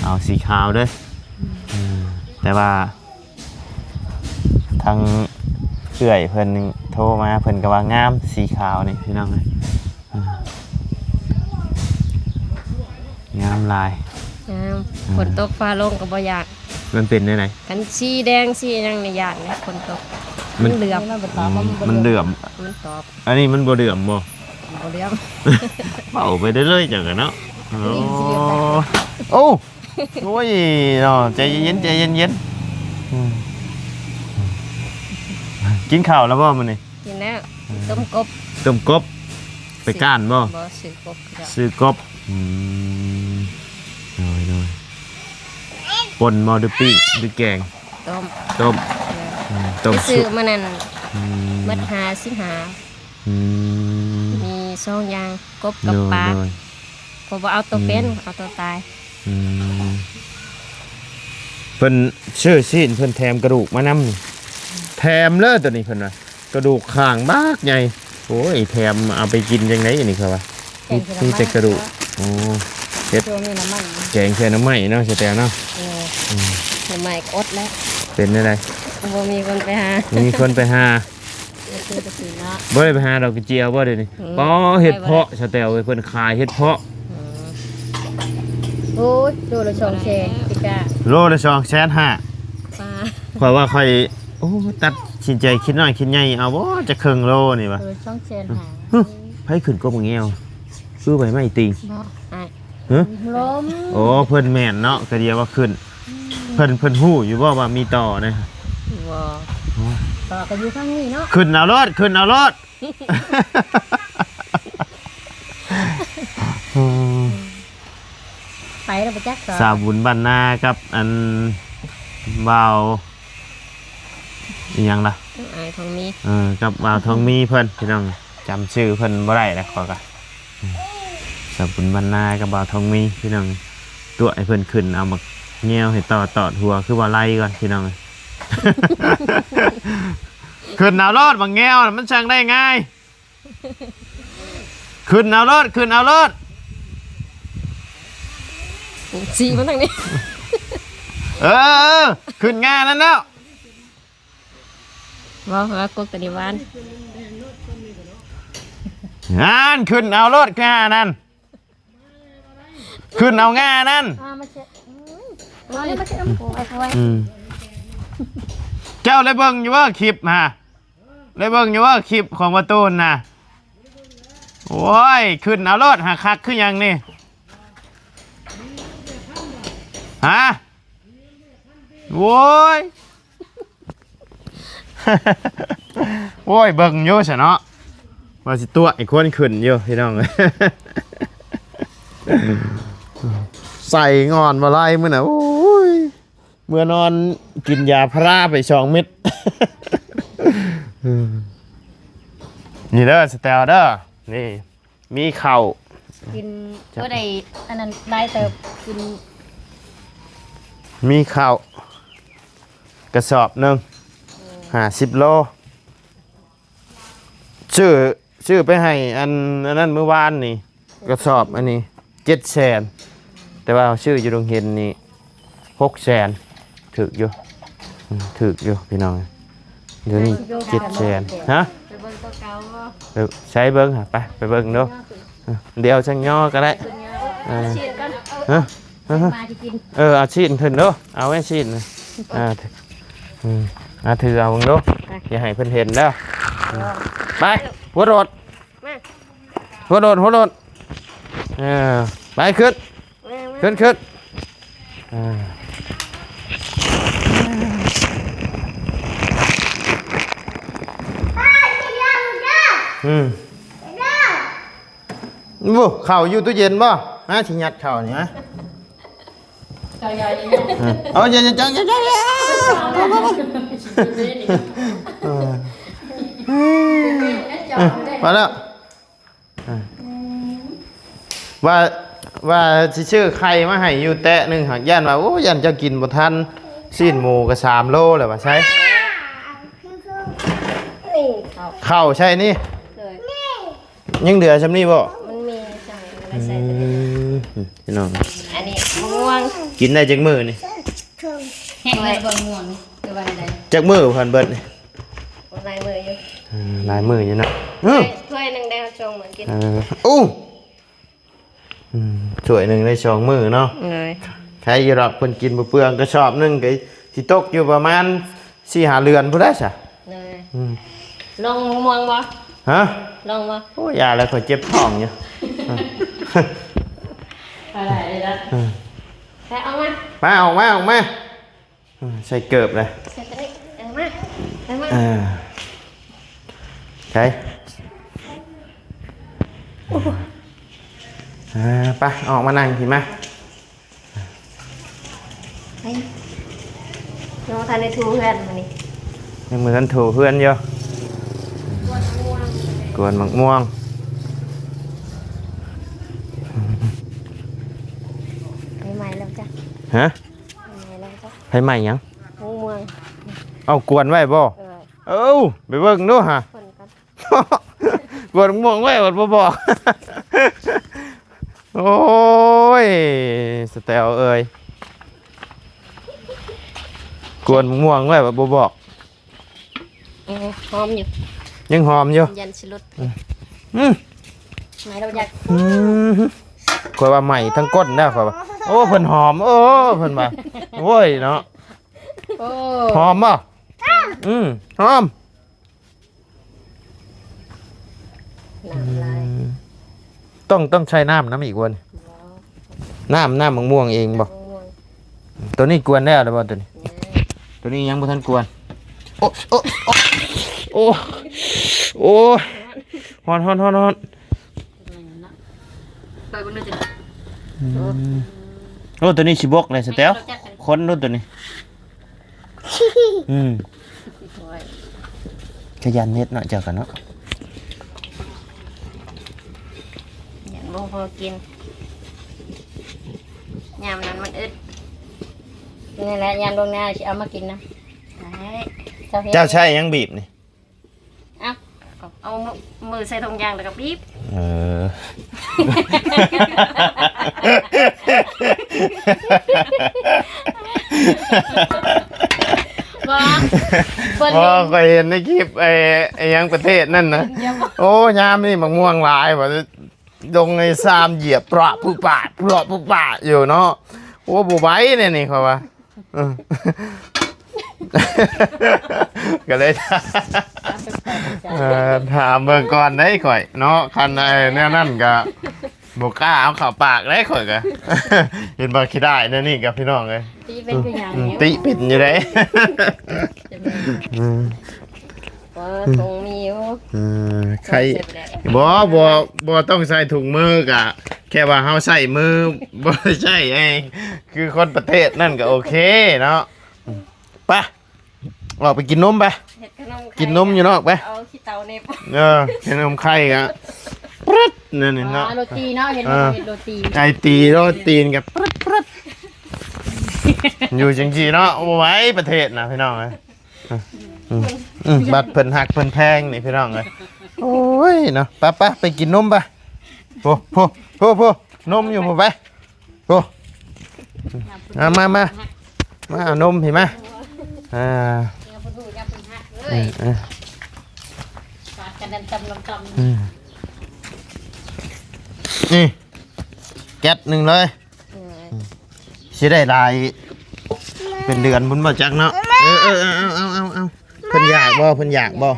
ເອົາສີຂາວເດີ. ອືມ ແຕ່ວ່າທາງເອື້ອຍເພິ່ນໂທມາ ເພິ່ນກະວ່າງາມສີຂາວນີ້ພີ່ນ້ອງເອີຍ. ອືມ ງາມຫຼາຍ ງາມ. ອືມ ຝົນຕົກຟ້າລົງກະບໍ່ຢ້ານ. ມັນເປັນແນວໃດ? ຄັນສີແດງສີຫຍັງນີ້ຢ້ານເດ້ ຝົນຕົກ ມັນ ມັນເຫຼືອມ ອືມ ມັນເຫຼືອມ ມັນຕອບ. ອັນນີ້ມັນບໍ່ເຫຼືອມບໍ່? ບໍ່ເຫຼືອມ. ເວົ້າໄປເລື້ອຍໆ ເຈົ້າກະເນາະ. ໂອ້ ໂອ້ ໂອ້ຍເນາະ ໃຈເຢັນໆ ໃຈເຢັນໆ. ອືມ ກິນເຂົ້າແລ້ວບໍ່ມື້ນີ້? ກິນແລ້ວ. ອືມ ຕົ້ມກົບ ຕົ້ມກົບ. ໄປກ້ານບໍ່? ບໍ່ ຊື້ກົບ ຊື້ກົບ. ອືມ ໂດຍໆ. ປົ່ນບໍ່ ຫຼືປີ້ງ ຫຼືແກງ? ຕົ້ມ ຕົ້ມ. ເອີ ອືມ ຕົ້ມ ໄປຊື້ມື້ນັ້ນ. ອືມ ໝົດຫ້າສິບຫ້າ. ອືມ ມີສອງຢ່າງ ກົບກັບປາ. ໂດຍໆ. ເພາະບໍ່ເອົາໂຕເປັນ ອືມ ເອົາໂຕຕາຍ. ອືມ ເພິ່ນຊື້ຊີ້ນ ເພິ່ນແຖມກະດູກມານຳ. ແຖມເລີຍໂຕນີ້ ເພິ່ນວ່າ ກະດູກຂ້າງບັກໃຫຍ່. ໂອ້ຍ ແຖມເອົາໄປກິນຈັ່ງໃດນີ້ ເຂົາວ່າ ມີ ມີແຕ່ກະດູກ. ໂອ້ ເຮັດ ຊ່ວງນີ້ໜໍ່ໄມ້ ແກງໃສ່ໜໍ່ໄມ້ເນາະ ສະແຕວເນາະ. ເອີ ອືມ ໜໍ່ໄມ້ກະອົດແລ້ວ. ເປັນແນວໃດ? ບໍ່ມີຄົນໄປຫາ ບໍ່ມີຄົນໄປຫາ. ບໍ່ໄດ້ໄປຫາດອກກະເຈຍບໍ່ດຽວນີ້? ອືມ ປໍ ເຫັດເຜາະ ສະແຕວເອີຍ ເພິ່ນຂາຍເຫັດເຜາະ. ອືມ ໂອ້ຍ ໂລລະສອງແສນ ຕິກະ ໂລລະສອງແສນຫ້າ. ປ້າ ຂ້ອຍວ່າຂ້ອຍ ໂອ້ ຕັດສິນໃຈຄິດນ້ອຍຄິດໃຫຍ່ ເອົາບໍ່ຈັກເຄິ່ງໂລນີ້ຫວາ. ໂລລະສອງແສນຫ້າ. ຫຶ ໃຜຂຶ້ນກົບໝາກແງວ? ຄືໃບໄມ້ຕິງ ບໍ່ ອ້າຍ. ຫຶ ລົມ. ໂອ້ ເພິ່ນແມ່ນເນາະ ກະດຽວວ່າຂຶ້ນ. ອືມ ເພິ່ນ ເພິ່ນຮູ້ຢູ່ບໍ່ວ່າມີຕໍ່ນະ? ບໍ່ ໂອ້ ຕໍ່ກະຢູ່ທາງນີ້ເນາະ. ຂຶ້ນເອົາໂລດ ຂຶ້ນເອົາໂລດ. ອືມ ໄປແລ້ວບໍ່ຈັກ ສາວບຸນບ້ານນາກັບອັນ ບ່າວ ອີ່ຫຍັງລະ ອ້າຍທອງມີ. ເອີ ກັບບ່າວທອງມີເພິ່ນ ພີ່ນ້ອງ ຈຳຊື່ເພິ່ນບໍ່ໄດ້ແລ້ວຂ້ອຍກະ. ອືມ ສາວບຸນບ້ານນາກັບບ່າວທອງມີ ພີ່ນ້ອງ ຕົວະໃຫ້ເພິ່ນຂຶ້ນເອົາໝາກແງວໃຫ້ຕໍ່ຕອດຫົວ ຄືວ່າໄລ່ກ່ອນ ພີ່ນ້ອງ. ຂຶ້ນເອົາໂລດ ໝາກແງວນະ ມັນຊ່າງໄດ້ງ່າຍ. ຂຶ້ນເອົາໂລດ ຂຶ້ນເອົາໂລດ. ຊີ້ມາທາງນີ້. ເອີ ຂຶ້ນງ່ານັ້ນແລ້ວ. ເວົ້າວ່າກົກຕະນິວານ ນັ້ນ ຂຶ້ນເອົາໂລດ ງ່ານັ້ນ ຂຶ້ນເອົາງ່ານັ້ນ. ອ່າ ມາເຊັດ ອືມ ເອົາເລີຍ ມາເຊັດນ້ຳ. ອືມ ເຈົ້າໄດ້ເບິ່ງຢູ່ບໍ່ຄລິບຫາ? ໄດ້ເບິ່ງຢູ່ບໍ່ຄລິບຂອງປະຕູນນະ? ໂອ້ຍ ຂຶ້ນເອົາໂລດ ຫາຄັກຄືຫຍັງນີ້ ຫາ? ໂອ້ຍ ໂອ້ຍ ເບິ່ງຢູ່ຊະເນາະ ວ່າຊິຕົວະໃຫ້ຄົນຂຶ້ນຢູ່ ພີ່ນ້ອງ. ໃສ່ງອນບໍ່ໄລ່ມື້ນະ ໂອ້ຍ. ເມື່ອນອນກິນຢາພາລາໄປສອງເມັດ. ນີ້ເດີ ສະແຕວເດີ ນີ້ມີເຂົ້າ ກິນ ຈັກ ບໍ່ໄດ້ອັນນັ້ນຫຼາຍເຕີບ ກິນ ມີເຂົ້າກະສອບໜຶ່ງ ເອີ ຫ້າສິບໂລ. ຊື້ ຊື້ໄປໃຫ້ອັນ ອັນນັ້ນມື້ວານນີ້ ກະສອບອັນນີ້ເຈັດແສນ ແຕ່ວ່າເຮົາຊື້ຢູ່ດົງເຫັນນີ້ຫົກແສນ ຖືກຢູ່ ອືມ ຖືກຢູ່ພີ່ນ້ອງ. ດຽວນີ້ເຈັດແສນ ຮະ ໄປເບິ່ງໂຕເກົ່າບໍ່? ເອີ ໃສເບິ່ງຫາ ໄປ ໄປເບິ່ງດູ ດຽວຈັ່ງຍໍກະໄດ້ ເອີ ຫະ ມາຊິກິນ ເອີ ເອົາຊີ້ນຂຶ້ນເດີ້ ເອົາແມ່ຊີ້ນ ອ່າ ອືມ ອ່າ ຖືເອົາເບິ່ງເດີ້ ໄປ ຢ່າໃຫ້ເພິ່ນເຫັນເດີ້ ເອີ ໄປ ຫົວໂດດ ມາ ຫົວໂດດ ຫົວໂດດ ເອີ ໄປ ຂຶ້ນ ມາ ມາ ຂຶ້ນ ຂຶ້ນ ອ່າ ອືມ ໂອ້ ເຂົ້າຢູ່ຕູ້ເຢັນບໍ່? ຫາ ຊິຍັດເຂົ້ານີ້ ຫາ ເຈົ້າຢ່າ ເອີ ເອົາ ຢ່າ ຢ່າ ເຈົ້າ ເຈົ້າ ເຈົ້າ ເອີ ມາແລ້ວ ອ່າ ວ່າ ວ່າຊິຊື້ໄຂ່ມາໃຫ້ຢູ່ແຕະໜຶ່ງ ຫາກຢ້ານວ່າ ໂອ້ ຢ້ານເຈົ້າກິນບໍ່ທັນ ຊີ້ນໝູກໍສາມໂລແລ້ວວ່າ ໃສ ນີ້ ເຂົ້າ ເຂົ້າໃສ່ນີ້ ໂດຍ ຍັງເຫຼືອຊ່ຳນີ້ບໍ່? ມັນມີຊ່ຳນີ້ ໄວ້ໃສ່ ອືມ ພີ່ນ້ອງ ອັນນີ້ໝະມ່ວງ ກິນໄດ້ຈັກມື້ນີ້? ແຫ້ງແລ້ວ ເບິ່ງມ່ວງນີ້ ຄືວ່າໃດ ຈັກມື້ພັນເບິດນີ້? ຫຼາຍມື້ຢູ່ ອ່າ ຫຼາຍມື້ຢູ່ເນາະ ເອີ ຖ້ວຍໜຶ່ງໄດ້ສອງມື້ກິນ ເອີ ໂອ້ ອືມ ຖ້ວຍໜຶ່ງໄດ້ສອງມື້ເນາະ ເອີ ໃຄຢູ່ດອກ ເພິ່ນກິນບໍ່ເປືອງ ກະສອບໜຶ່ງກະຊິຕົກຢູ່ປະມານສີ່ຫ້າເດືອນພຸ້ນແຫຼະຊະ ເອີ ອືມ ລອງມ່ວງບໍ່? ຮະ? ລອງບໍ່? ໂອ້ຍ ຢ່າແລ້ວ ຂ້ອຍເຈັບທ້ອງຢູ່ ບໍ່ໄດ້ເລີຍລະ ເອີ ໄປເອົາມາ ມາ ອອກມາ ອອກມາ. ອືມ ໃສ່ເກີບເລີຍ ໃສ່ໂຕນີ້ ເອີ ມາ ເອີ ມາ ອ່າ ໃສ່ ໂອ້ ອ່າ ໄປ ອອກມານັ່ງພີ້ມາ ໄປ ຍັງບໍ່ທັນໄດ້ຖູເຮືອນມື້ນີ້ ຍັງບໍ່ທັນຖູເຮືອນຢູ່ ກວນໝາກມ່ວງ ກວນໝາກມ່ວງ ໄຟໄໝ້ແລ້ວຈ້ະ ຮະ? ໄຟໄໝ້ແລ້ວຈ້ະ ໄຟໄໝ້ຫຍັງ? ໝາກມ່ວງ ເອົາກວນໄວ້ບໍ່? ເອີ ເອົາ ໄປເບິ່ງດູຫາ ກວນໝາກມ່ວງໄວ້ບັດບໍ່ບອກ ໂອ້ຍ ສະແຕວເອີຍ ກວນໝາກມ່ວງໄວ້ບັດບໍ່ບອກ ເອີ ຫອມຢູ່ ຍັງຫອມຢູ່ ຢ້ານຊິຫຼຸດ ອືມ ໄໝ້ແລ້ວຢາກ ອືມ ຂ້ອຍວ່າໄໝ້ທັງກົ້ນແລ້ວ ຂ້ອຍວ່າ ໂອ້ ເພິ່ນຫອມ ເອີ ເພິ່ນວ່າ ໂອ້ຍເນາະ ໂອ້ ຫອມບໍ່? ອືມ ຫອມ ນ້ຳລາຍ ອືມ ຕ້ອງ ຕ້ອງໃສ່ນ້ຳນຳອີກບໍ່ນີ້? ບໍ່ ນ້ຳ ນ້ຳໝາກມ່ວງເອງບໍ່? ໝາກມ່ວງ ໂຕນີ້ກວນແລ້ວແລ້ວບໍ່ໂຕນີ້? ຍັງ ໂຕນີ້ຍັງບໍ່ທັນກວນ ໂອ້ ໂອ້ ໂອ້ ໂອ້ ໂອ້ຍ ຮ້ອນ ຮ້ອນ ຮ້ອນ ຮ້ອນ ໄປເບິ່ງດູຕິ ອືມ ໂອ້ ໂຕນີ້ຊິບົກເລີຍສະແຕວ ຄົນໂລດໂຕນີ້ ອືມ ໂອ້ຍ ຂະຫຍັນເຮັດເນາະ ເຈົ້າກໍເນາະ ຍັງບໍ່ພໍກິນ ຍາມນັ້ນມັນອຶດ ນີ້ແຫຼະ ຍາມລົງນາຊິເອົາມາກິນນຳ ເຈົ້າໃຊ້ຫຍັງບີບນີ້? ເອົາ ເອົາມືໃສ່ຖົງຢາງແລ້ວກໍບີບ ເອີ ບໍ່ ບໍ່ ຂ້ອຍເຫັນໃນຄລິບໄອ້ ໄອ້ຫຍັງປະເທດນັ້ນນະ ໂອ້ ຍາມນີ້ໝາກມ່ວງຫຼາຍວ່າ ລົງໃນຊາມຢຽບປະປຸປະ ປະປຸປະຢູ່ເນາະ ໂອ້ ບໍ່ໄຫວແນວນີ້ຂ້ອຍວ່າ ເອີ ກໍເລີຍ ເອີ ຖາມເບິ່ງກ່ອນໄດ໋ຂ້ອຍເນາະ ຄັນ ເອີ ແນວນັ້ນກໍບໍ່ກ້າເອົາເຂົ້າປາກໄດ໋ຂ້ອຍກໍ ເຫັນບໍ່ຂີ້ດ້າຍແນວນີ້ກໍພີ່ນ້ອງເອີຍ ຕິເປັນຄືຫຍັງ ອືມ ຕິເປັນຢູ່ໄດ໋ ອືມ ວ່າ ອືມ ຄົງມີຢູ່ ເອີ ໄຂ່ ບໍ່ ບໍ່ ບໍ່ຕ້ອງໃສ່ຖົງມືກະ ແຄ່ວ່າເຮົາໃຊ້ມື ບໍ່ໄດ້ໃຊ້ໄອ້ ຄືຄົນປະເທດນັ້ນກໍໂອເຄເນາະ ໄປ ອອກໄປກິນນົມໄປ ເຮັດຂະໜົມໄຂ່ ກິນນົມຢູ່ນອກໄປ ເອົາຂີ້ເຕົາເນັບ ເອີ ເຮັດຂະໜົມໄຂ່ກະປຶດ ນັ້ນນີ້ເນາະ ອ່າ ໂລຕີເນາະ ເຫັນ ເອີ ເຮັດໂລຕີ ໄອຕີໂລຕີນກະປຶດ ປຶດ ຢູ່ຈັ່ງຊີ້ເນາະ ບໍ່ໄຫວປະເທດນະ ພີ່ນ້ອງເອີຍ. ອືມ ອືມ ອືມ ບັດເພິ່ນຮັກເພິ່ນແພງນີ້ພີ່ນ້ອງເອີຍ ໂອ້ຍເນາະ ໄປໆ ໄປກິນນົມໄປ ໂພ ໂພ ໂພ ໂພ ນົມຢູ່ພຸ້ນໄປ ໂພ ມາ ມາ ມາ ມາເອົານົມພີ້ມາ ອ່າ ເອີ ເອີ ອືມ ນີ້ ແກັດໜຶ່ງເລີຍ ເອີ ອືມ ຊິໄດ້ຫຼາຍເປັນເດືອນພຸ້ນບໍ່ຈັກເນາະ. ເອີ ເອີ ເອົາ ເອົາ ເອົາ ເອົາ ເພິ່ນຢາກບໍ່? ເພິ່ນຢາກບໍ່?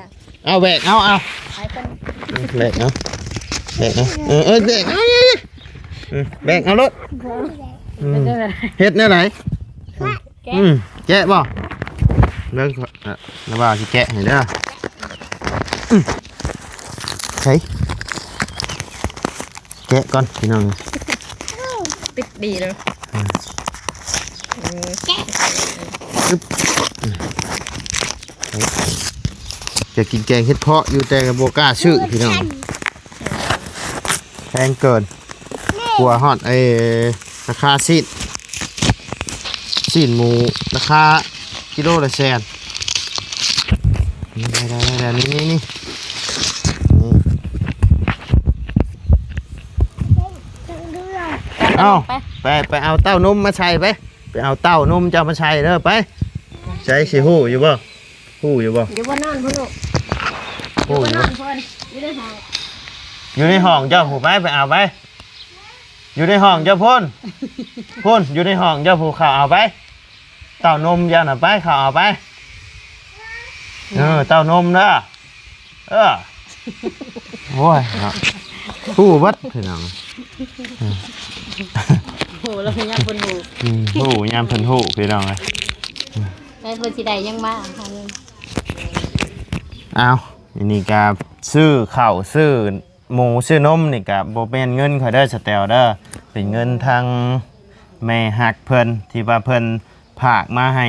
ເອົາ ແບກເອົາ ເອົາ ໃຫ້ເພິ່ນ ອືມ ແບກເອົາ ແບກເອົາ ເອີ ເອີ ແບກເອົາ ອືມ ແບກເອົາໂລດ ອືມ ເຮັດແນວໃດ? ແກະ ອືມ ແກະບໍ່? ເບິ່ງ ເອີ ລະວ່າຊິແກະໃຫ້ເດີ ອືມ ໃສ່ ແກະກ່ອນພີ່ນ້ອງ ຕິດດີເດີ ອືມ ແກະ ອຶບ ຈະກິນແກງເຫັດເຜາະຢູ່ ແຕ່ກໍບໍ່ກ້າຊື້ພີ່ນ້ອງ ແພງເກີນ ກວ່າຮອດໄອ້ ລາຄາຊີ້ນ ຊີ້ນໝູລາຄາກິໂລລະແສນ ນີ້ ນີ້ ນີ້ ນີ້ ນີ້ ເອົາ ໄປ ໄປ ໄປເອົາເຕົ້ານົມມາໃສ່ໄປ ໄປເອົາເຕົ້ານົມເຈົ້າມາໃສ່ເດີ ໄປ ໃສ ຊິຮູ້ຢູ່ບໍ່? ຮູ້ຢູ່ບໍ່? ຢູ່ບ່ອນນອນພຸ້ນລູກ ຮູ້ຢູ່ ຢູ່ບ່ອນນອນເພິ່ນ ຢູ່ໃນຫ້ອງ ຢູ່ໃນຫ້ອງເຈົ້າພຸ້ນ ໄປ ໄປເອົາໄປ ຢູ່ໃນຫ້ອງເຈົ້າພຸ້ນ ພຸ້ນ ຢູ່ໃນຫ້ອງເຈົ້າພຸ້ນ ເຂົ້າເອົາໄປ ເຕົ້ານົມເຈົ້ານະ ໄປ ເຂົ້າເອົາໄປ ເອີ ເຕົ້ານົມເດີ ເອີ ໂອ້ຍເນາະ ຮູ້ເບິດພີ່ນ້ອງ ໂອ້ ລາວພະຍາຍາມເພິ່ນຮູ້ ອືມ ຮູ້ຍາມເພິ່ນຮູ້ພີ່ນ້ອງເອີຍ ແມ່ນເພິ່ນຊິໄດ້ຫຍັງມາ ເອົາ ອັນນີ້ກະຊື້ເຂົ້າ ຊື້ໝູ ຊື້ນົມນີ້ກະບໍ່ແມ່ນເງິນຂ້ອຍເດີ ສະແຕວເດີ ເປັນເງິນທາງແມ່ຮັກເພິ່ນ ທີ່ວ່າເພິ່ນຝາກມາໃຫ້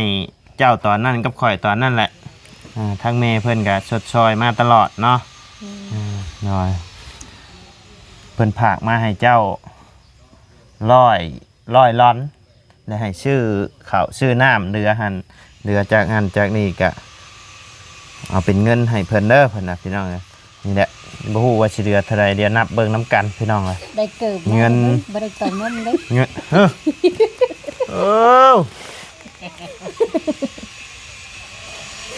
ເຈົ້າຕອນນັ້ນກັບຂ້ອຍຕອນນັ້ນແຫຼະ ອາ ທາງແມ່ເພິ່ນກະຊົດຊ່ອຍມາຕະຫຼອດເນາະ ອືມ ອາ ໂດຍ ເພິ່ນຝາກມາໃຫ້ເຈົ້າ ຮ້ອຍ ຮ້ອຍລອນ ແລະ ໃຫ້ຊື້ເຂົ້າຊື້ນ້ຳ ເຫຼືອຫັ້ນ ເຫຼືອຈາກຫັ້ນຈາກນີ້ກະເອົາເປັນເງິນໃຫ້ເພິ່ນເດີ ເພິ່ນວ່າ ພີ່ນ້ອງເອີຍ ນີ້ແຫຼະ ບໍ່ຮູ້ວ່າຊິເຫຼືອເທົ່າໃດ ດຽວນັບເບິ່ງນຳກັນ ພີ່ນ້ອງເອີຍ ໄດ້ເກີບ ເງິນ ບໍ່ໄດ້ເຕີມເງິນເດ້ ເງິນ ເອີ ເອີ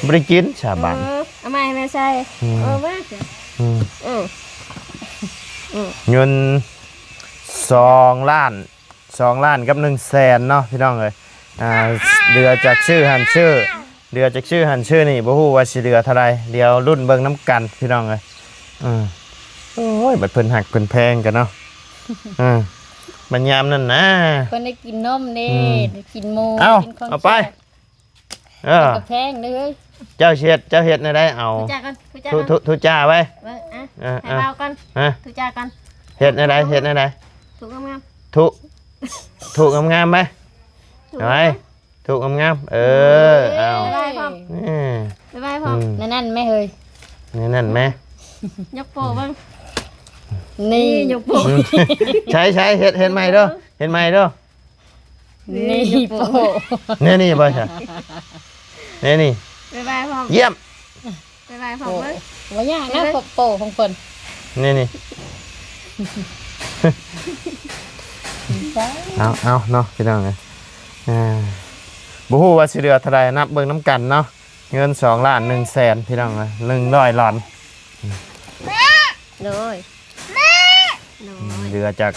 ບໍ່ໄດ້ກິນຊາບາດ ເອີ ເອົາມາໃຫ້ແມ່ໃສ່ ອືມ ເອີ ມາ ອືມ ອືມ ເງິນສອງລ້ານ ສອງລ້ານກັບໜຶ່ງແສນເນາະ ພີ່ນ້ອງເອີຍ ອ່າ ເຫຼືອຈາກຊື້ຫັ້ນຊື້ ເຫຼືອຈາກຊື້ຫັ້ນຊື້ນີ້ ບໍ່ຮູ້ວ່າຊິເຫຼືອເທົ່າໃດ ດຽວລຸ້ນເບິ່ງນຳກັນ ພີ່ນ້ອງເອີຍ ອືມ ໂອ້ຍ ບັດເພິ່ນຮັກເພິ່ນແພງກັນເນາະ ເອີ ບັດຍາມນັ້ນນະ ເພິ່ນໄດ້ກິນນົມເດ້ ອືມ ໄດ້ກິນໝູ ເອົາ ກິນຂອງ ເອົາໄປ ແຊບ ເອີ ເປັນກະແພງເດ້ເຮີ້ຍ ເຈົ້າຊິເຮັດ ເຈົ້າເຮັດແນວໃດ ເອົາ ທຸຈ້າກ່ອນ ທຸຈ້າກ່ອນ ທຸ ທຸຈ້າໄວ້ ເບິ່ງ ອ່ະ ເອີ ໃຫ້ເວົ້າກ່ອນ ຮະ ທຸຈ້າກ່ອນ ເຮັດແນວໃດ ເຮັດແນວໃດ ທຸງາມໆ ທຸ ທຸງາມໆໄວ້ ທຸ ໄວ້ ທຸງາມໆ ເອີ ເອີ ເອົາ ບາຍບາຍພ້ອມ ເອີ ບາຍບາຍພ້ອມ ອືມ ແນວນັ້ນແມເຮີ້ຍ ແນວນັ້ນແມ ຍົກໂປ້ເບິ່ງ ນີ້ ນີ້ ຍົກໂປ້ ອືມ ໃຊ້ ໃຊ້ ເຮັດ ເຮັດໃໝ່ເດີ ເຮັດໃໝ່ເດີ ນີ້ໂປ້ ແນວນີ້ບໍ່ຊະ ແນວນີ້ ບາຍບາຍພ້ອມ ຢ້ຽມ ບາຍບາຍພ້ອມເບິ່ງ ໂອ້ ບໍ່ຍາກນະ ໂປ້ຂອງເພິ່ນ ແນວນີ້ ເອົາ ເອົາເນາະ ພີ່ນ້ອງເອີຍ ອ່າ ບໍ່ຮູ້ວ່າຊິເຫຼືອເທົ່າໃດ ນັບເບິ່ງນຳກັນເນາະ ເງິນສອງລ້ານໜຶ່ງແສນ ພີ່ນ້ອງເອີຍ ໜຶ່ງຮ້ອຍລອນ ໂດຍ ໂດຍ ເຫຼືອຈາກ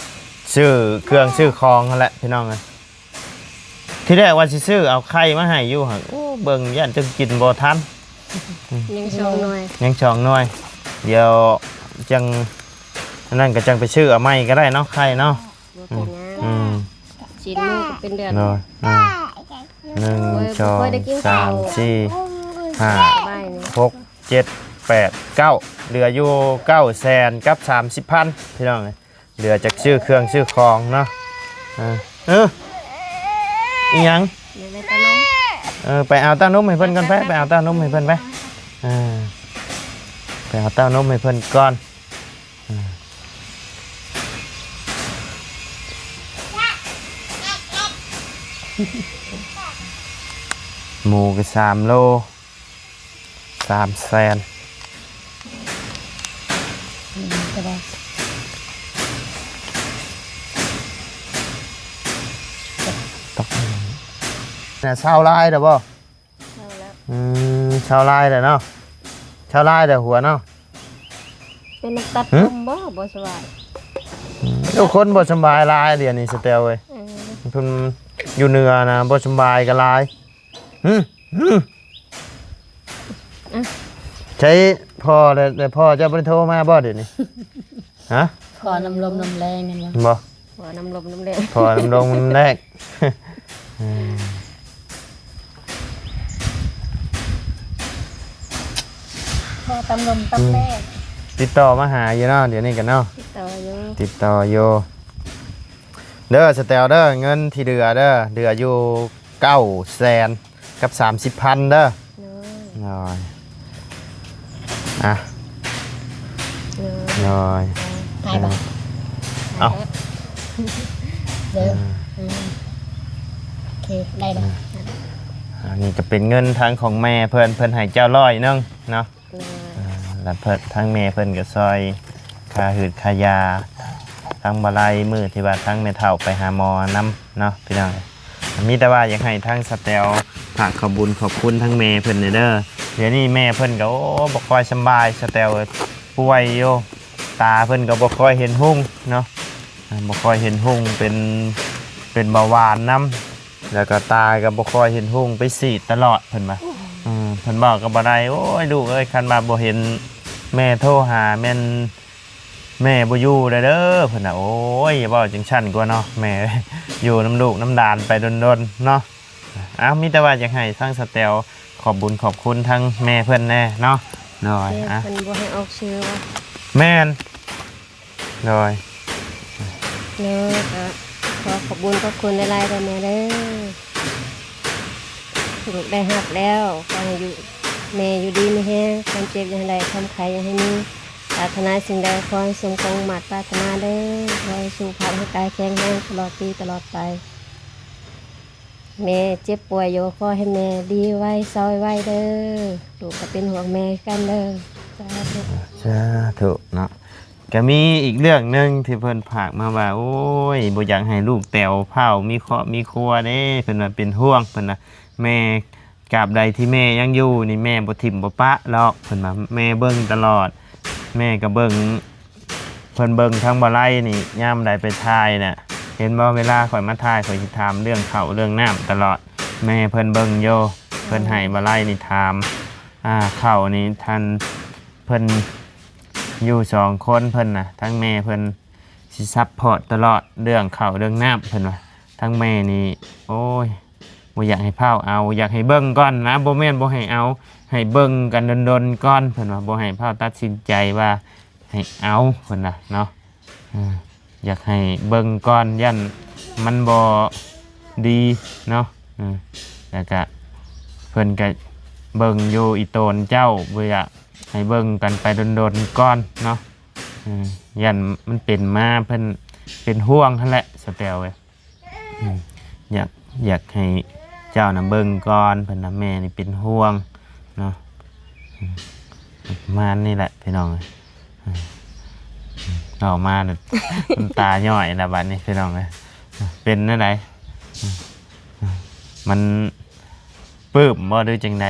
ຊື້ເຄື່ອງຊື້ຂອງຫັ້ນແຫຼະ ພີ່ນ້ອງເອີຍ ທີແລກວ່າຊິຊື້ເອົາໄຂ່ມາໃຫ້ຢູ່ຫັ້ນ ໂອ້ ເບິ່ງຢ້ານຈະກິນບໍ່ທັນ ອືມ ຍັງສອງໜ່ວຍ ຍັງສອງໜ່ວຍ ດຽວຈັ່ງ ອັນນັ້ນກໍຈັ່ງໄປຊື້ເອົາໃໝ່ກໍໄດ້ເນາະ ໄຂ່ເນາະ ບໍ່ເປັນຫຍັງ ອືມ ຊີ້ນໝູກໍເປັນເດືອນ ໂດຍ ອືມ ໜຶ່ງ ໂອ້ຍ ສອງ ບໍ່ຄ່ອຍໄດ້ກິນ ສາມ ສີ່ ຫ້າ ສະບາຍນີ້ ຫົກ ເຈັດ ແປດ ເກົ້າ ເຫຼືອຢູ່ເກົ້າແສນກັບສາມສິບພັນ ພີ່ນ້ອງເອີຍ ເຫຼືອຈາກຊື້ເຄື່ອງຊື້ຂອງເນາະ ເອີ ເອີ ອີຫຍັງ ເອີ ໄປເອົາເຕົ້ານົມໃຫ້ເພິ່ນກ່ອນໄປ ໄປເອົາເຕົ້ານົມໃຫ້ເພິ່ນໄປ ເອີ ໄປເອົາເຕົ້ານົມໃຫ້ເພິ່ນກ່ອນ ເອີ ໝູກໍສາມໂລ ສາມແສນ ອືມ ກໍໄດ້ ຕອກ ນະ ຊາວລາຍແລ້ວບໍ່? ເຊົາແລ້ວ ອືມ ຊາວລາຍແລ້ວເນາະ ຊາວລາຍແລ້ວຫົວເນາະ ເປັນນ້ຳຕັດ ຫື? ລົມບໍ່? ບໍ່ສະບາຍ ອືມ ໂອ້ ຄົນບໍ່ສະບາຍຫຼາຍດຽວນີ້ ສະແຕວເອີຍ ເອີ ເພິ່ນ ຢູ່ເໜືອນະບໍ່ສຳບາຍກໍຫຼາຍ. ຫຶ ຫຶ ອ່ະ ໃຊ້ພໍ່ແລ້ວ ແລ້ວພໍ່ເຈົ້າບໍ່ໄດ້ໂທມາບໍ່ດຽວນີ້? ຮະ? ພໍນ້ຳລົມນ້ຳແລງແມ່ນບໍ່? ບໍ່ ພໍນ້ຳລົມນ້ຳແລງ ພໍນ້ຳລົມນ້ຳແລງ. ພໍຕຳລົມຕຳແລງ ອືມ ຕິດຕໍ່ມາຫາຢູ່ເນາະ ດຽວນີ້ກັນເນາະ ຕິດຕໍ່ຢູ່ ຕິດຕໍ່ຢູ່ເດີ ສະແຕວເດີ. ເງິນທີ່ເຫຼືອເດີ ເຫຼືອຢູ່ເກົ້າແສນກັບສາມສິບພັນເດີ. ໂດຍ ໂດຍ ອ່ະ ໂດຍ ໂດຍ ເອີ ຖ່າຍບໍ່? ເອົ້າ ເດີ ອືມ ອືມ ໂອເຄ ໄດ້ແລ້ວ ອືມ ອັນນີ້ກໍເປັນເງິນທາງຂອງແມ່ເພິ່ນ ເພິ່ນໃຫ້ເຈົ້າຮ້ອຍໜຶ່ງເນາະ. ໂດຍ ອ່າ ແລ້ວເພິ່ນ ທາງແມ່ເພິ່ນກໍຊ່ອຍຄ່າຮືດຄ່າຢາທາງບ່າວໄລ ມື້ທີ່ວ່າທາງແມ່ເຖົ້າໄປຫາໝໍນຳເນາະ ພີ່ນ້ອງ. ມີແຕ່ວ່າຢາກໃຫ້ທາງສະແຕວຝາກຂອບບຸນຂອບຄຸນທາງແມ່ເພິ່ນແດ່ເດີ. ດຽວນີ້ແມ່ເພິ່ນກໍ ໂອ້ ບໍ່ຄ່ອຍສຳບາຍ ສະແຕວເອີຍ ປ່ວຍຢູ່ ຕາເພິ່ນກໍບໍ່ຄ່ອຍເຫັນຮຸ່ງເນາະ ອ່າ ບໍ່ຄ່ອຍເຫັນຮຸ່ງ ເປັນ ເປັນເບົາຫວານນຳ ແລ້ວກໍຕາກໍບໍ່ຄ່ອຍເຫັນຮຸ່ງ ໄປສີດຕະຫຼອດ ເພິ່ນວ່າ. ອືມ ເພິ່ນເວົ້າກໍບໍ່ໄດ້ ໂອ້ຍ ລູກເອີຍ ຄັນວ່າບໍ່ເຫັນແມ່ໂທຫາ ແມ່ນແມ່ບໍ່ຢູ່ແລ້ວເດີ ເພິ່ນວ່າ. ໂອ້ຍ ຢ່າເວົ້າຈັ່ງຊັ້ນກວ່າເນາະ ແມ່ເອີຍ ຢູ່ນຳລູກນຳຫຼານໄປດົນໆເນາະ. ອ້າວ ມີແຕ່ວ່າຢາກໃຫ້ທາງສະແຕວຂອບບຸນຂອບຄຸນທາງແມ່ເພິ່ນແດ່ເນາະ. ໂດຍ ແມ່ ອ່ະ ເພິ່ນບໍ່ໃຫ້ອອກຊື່ວ່າ ແມ່ນ ໂດຍ ເນາະ ກໍຂໍຂອບບຸນຂອບຄຸນຫຼາຍໆເດີແມ່ເດີ ລູກໄດ້ຮັບແລ້ວ ຂໍໃຫ້ຢູ່ ແມ່ຢູ່ດີມີແຮງ ຄວາມເຈັບຢ່າໃຫ້ໄດ້ ຄວາມໄຂ້ຢ່າໃຫ້ມີ ປາດຖະໜາສິ່ງໃດ ຂໍໃຫ້ສົມຄວາມມຸ່ງມາດປາດຖະໜາເດີ ຂໍໃຫ້ສຸຂະພາບຮ່າງກາຍແຂງແຮງຕະຫຼອດປີຕະຫຼອດໄປ. ແມ່ເຈັບປ່ວຍຢູ່ ຂໍໃຫ້ແມ່ດີໄວເຊົາໄວເດີ ລູກກໍເປັນຫ່ວງແມ່ຄືກັນເດີ ສາທຸ ສາທຸເນາະ. ກໍມີອີກເລື່ອງໜຶ່ງທີ່ເພິ່ນຝາກມາວ່າ ໂອ້ຍ ບໍ່ຢາກໃຫ້ລູກແຕວພ້າວມີຄອບມີຄົວເດ້ ເພິ່ນວ່າເປັນຫ່ວງ ເພິ່ນວ່າ ແມ່ ຕາບໃດທີ່ແມ່ຍັງຢູ່ນີ້ ແມ່ບໍ່ຖິ້ມບໍ່ປະດອກ ເພິ່ນວ່າ ແມ່ເບິ່ງຕະຫຼອດ ແມ່ກໍເບິ່ງ ເພິ່ນເບິ່ງທາງບ່າວໄລນີ້ ຍາມໃດໄປຖ່າຍນະ ເຫັນບໍ່ ເວລາຂ້ອຍມາຖ່າຍ ຂ້ອຍຊິຖາມເລື່ອງເຂົ້າເລື່ອງນ້ຳຕະຫຼອດ ແມ່ເພິ່ນເບິ່ງຢູ່ ເພິ່ນໃຫ້ບ່າວໄລນີ້ຖາມ ອ່າ ເຂົ້ານີ້ ທ່ານ ເພິ່ນຢູ່ສອງຄົນ ເພິ່ນນະ ທາງແມ່ເພິ່ນຊິຊັບພອດຕະຫຼອດເລື່ອງເຂົ້າເລື່ອງນ້ຳ ເພິ່ນວ່າ ທາງແມ່ນີ້ ໂອ້ຍ ບໍ່ຢາກໃຫ້ພ້າວເອົາ ຢາກໃຫ້ເບິ່ງກ່ອນນະ ບໍ່ແມ່ນບໍ່ໃຫ້ເອົາ ໃຫ້ເບິ່ງກັນດົນໆກ່ອນ ເພິ່ນວ່າ ບໍ່ໃຫ້ພ້າວຕັດສິນໃຈວ່າໃຫ້ເອົາ ເພິ່ນວ່າເນາະ. ເອີ ຢາກໃຫ້ເບິ່ງກ່ອນ ຢ້ານມັນບໍ່ດີເນາະ. ເອີ ແລ້ວກະເພິ່ນກະເບິ່ງຢູ່ອີ່ໂຕນເຈົ້າ ບໍ່ຢາກໃຫ້ເບິ່ງກັນໄປດົນໆກ່ອນເນາະ. ເອີ ຢ້ານມັນເປັນມາ ເພິ່ນເປັນຫ່ວງຫັ້ນແຫຼະ ສະແຕວເອີຍ. ອືມ ຢາກ ຢາກໃຫ້ເຈົ້ານະເບິ່ງກ່ອນ ເພິ່ນນະ ແມ່ນີ້ເປັນຫ່ວງເນາະ. ອືມ ປະມານນີ້ແຫຼະພີ່ນ້ອງເອີຍ. ອືມ ເວົ້າມາແລ້ວ ນ້ຳຕາຍ້ອຍລະບາດນີ້ພີ່ນ້ອງເອີຍ. ເປັນແນວໃດ? ມັນປຶ້ມບໍ່ ຫຼືຈັ່ງໃດ?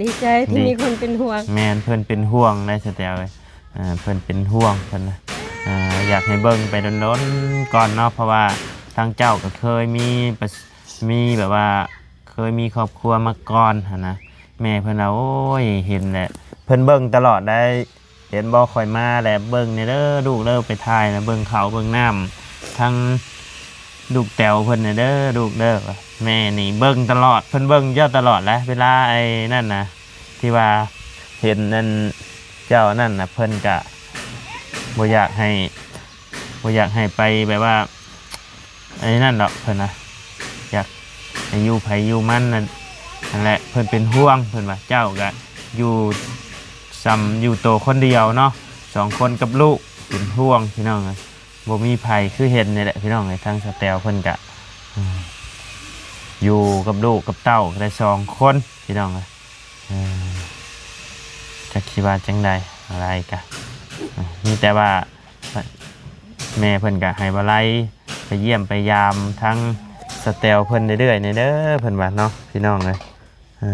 ດີໃຈທີ່ ດີ ມີຄົນເປັນຫ່ວງ. ແມ່ນ ເພິ່ນເປັນຫ່ວງໄດ໋ ສະແຕວເອີຍ. ເອີ ເພິ່ນເປັນຫ່ວງ ເພິ່ນນະ ເອີ ຢາກໃຫ້ເບິ່ງໄປດົນໆກ່ອນເນາະ ເພາະວ່າທາງເຈົ້າກໍເຄີຍມີປະ ມີແບບວ່າເຄີຍມີຄອບຄົວມາກ່ອນຫັ້ນນະ. ແມ່ເພິ່ນວ່າ ໂອ້ຍ ເຫັນແຫຼະ ເພິ່ນເບິ່ງຕະຫຼອດໄດ໋. ເຫັນບໍ່ ຂ້ອຍມາແລ້ວ ເບິ່ງແດ່ເດີລູກເດີ ໄປຖ່າຍນະ ເບິ່ງເຂົ້າເບິ່ງນ້ຳ ທັງລູກແຕວເພິ່ນແດ່ເດີລູກເດີ. ແມ່ນີ້ເບິ່ງຕະຫຼອດ ເພິ່ນເບິ່ງເຈົ້າຕະຫຼອດແຫຼະ ເວລາໄອ້ນັ້ນນະ ທີ່ວ່າເຫັນອັນເຈົ້ານັ້ນນະ ເພິ່ນກະບໍ່ຢາກໃຫ້ ບໍ່ຢາກໃຫ້ໄປແບບວ່າ ອັນນີ້ນັ້ນດອກ ເພິ່ນວ່າ ຢາກໃຫ້ຢູ່ໃຜຢູ່ມັນນັ້ນ ນັ້ນແຫຼະ ເພິ່ນເປັນຫ່ວງ ເພິ່ນວ່າ ເຈົ້າກະຢູ່ສ່ຳຢູ່ໂຕຄົນດຽວເນາະ ສອງຄົນກັບລູກ ເປັນຫ່ວງພີ່ນ້ອງເອີຍ. ບໍ່ມີໃຜຄືເຫັນນີ້ແຫຼະພີ່ນ້ອງເອີຍ ທາງສະແຕວເພິ່ນກະ ອືມ ຢູ່ກັບລູກກັບເຕົ້າກໍໄດ້ສອງຄົນພີ່ນ້ອງເອີຍ. ເອີ ຈັກຊິວ່າຈັ່ງໃດ ອາໄລກະ ເອີ ມີແຕ່ວ່າ ແມ່ເພິ່ນກະໃຫ້ບ່າວໄລໄປຢ້ຽມໄປຢາມທາງສະແຕວເພິ່ນເລື້ອຍໆແດ່ເດີ ເພິ່ນວ່າເນາະ ພີ່ນ້ອງເອີຍ. ເອີ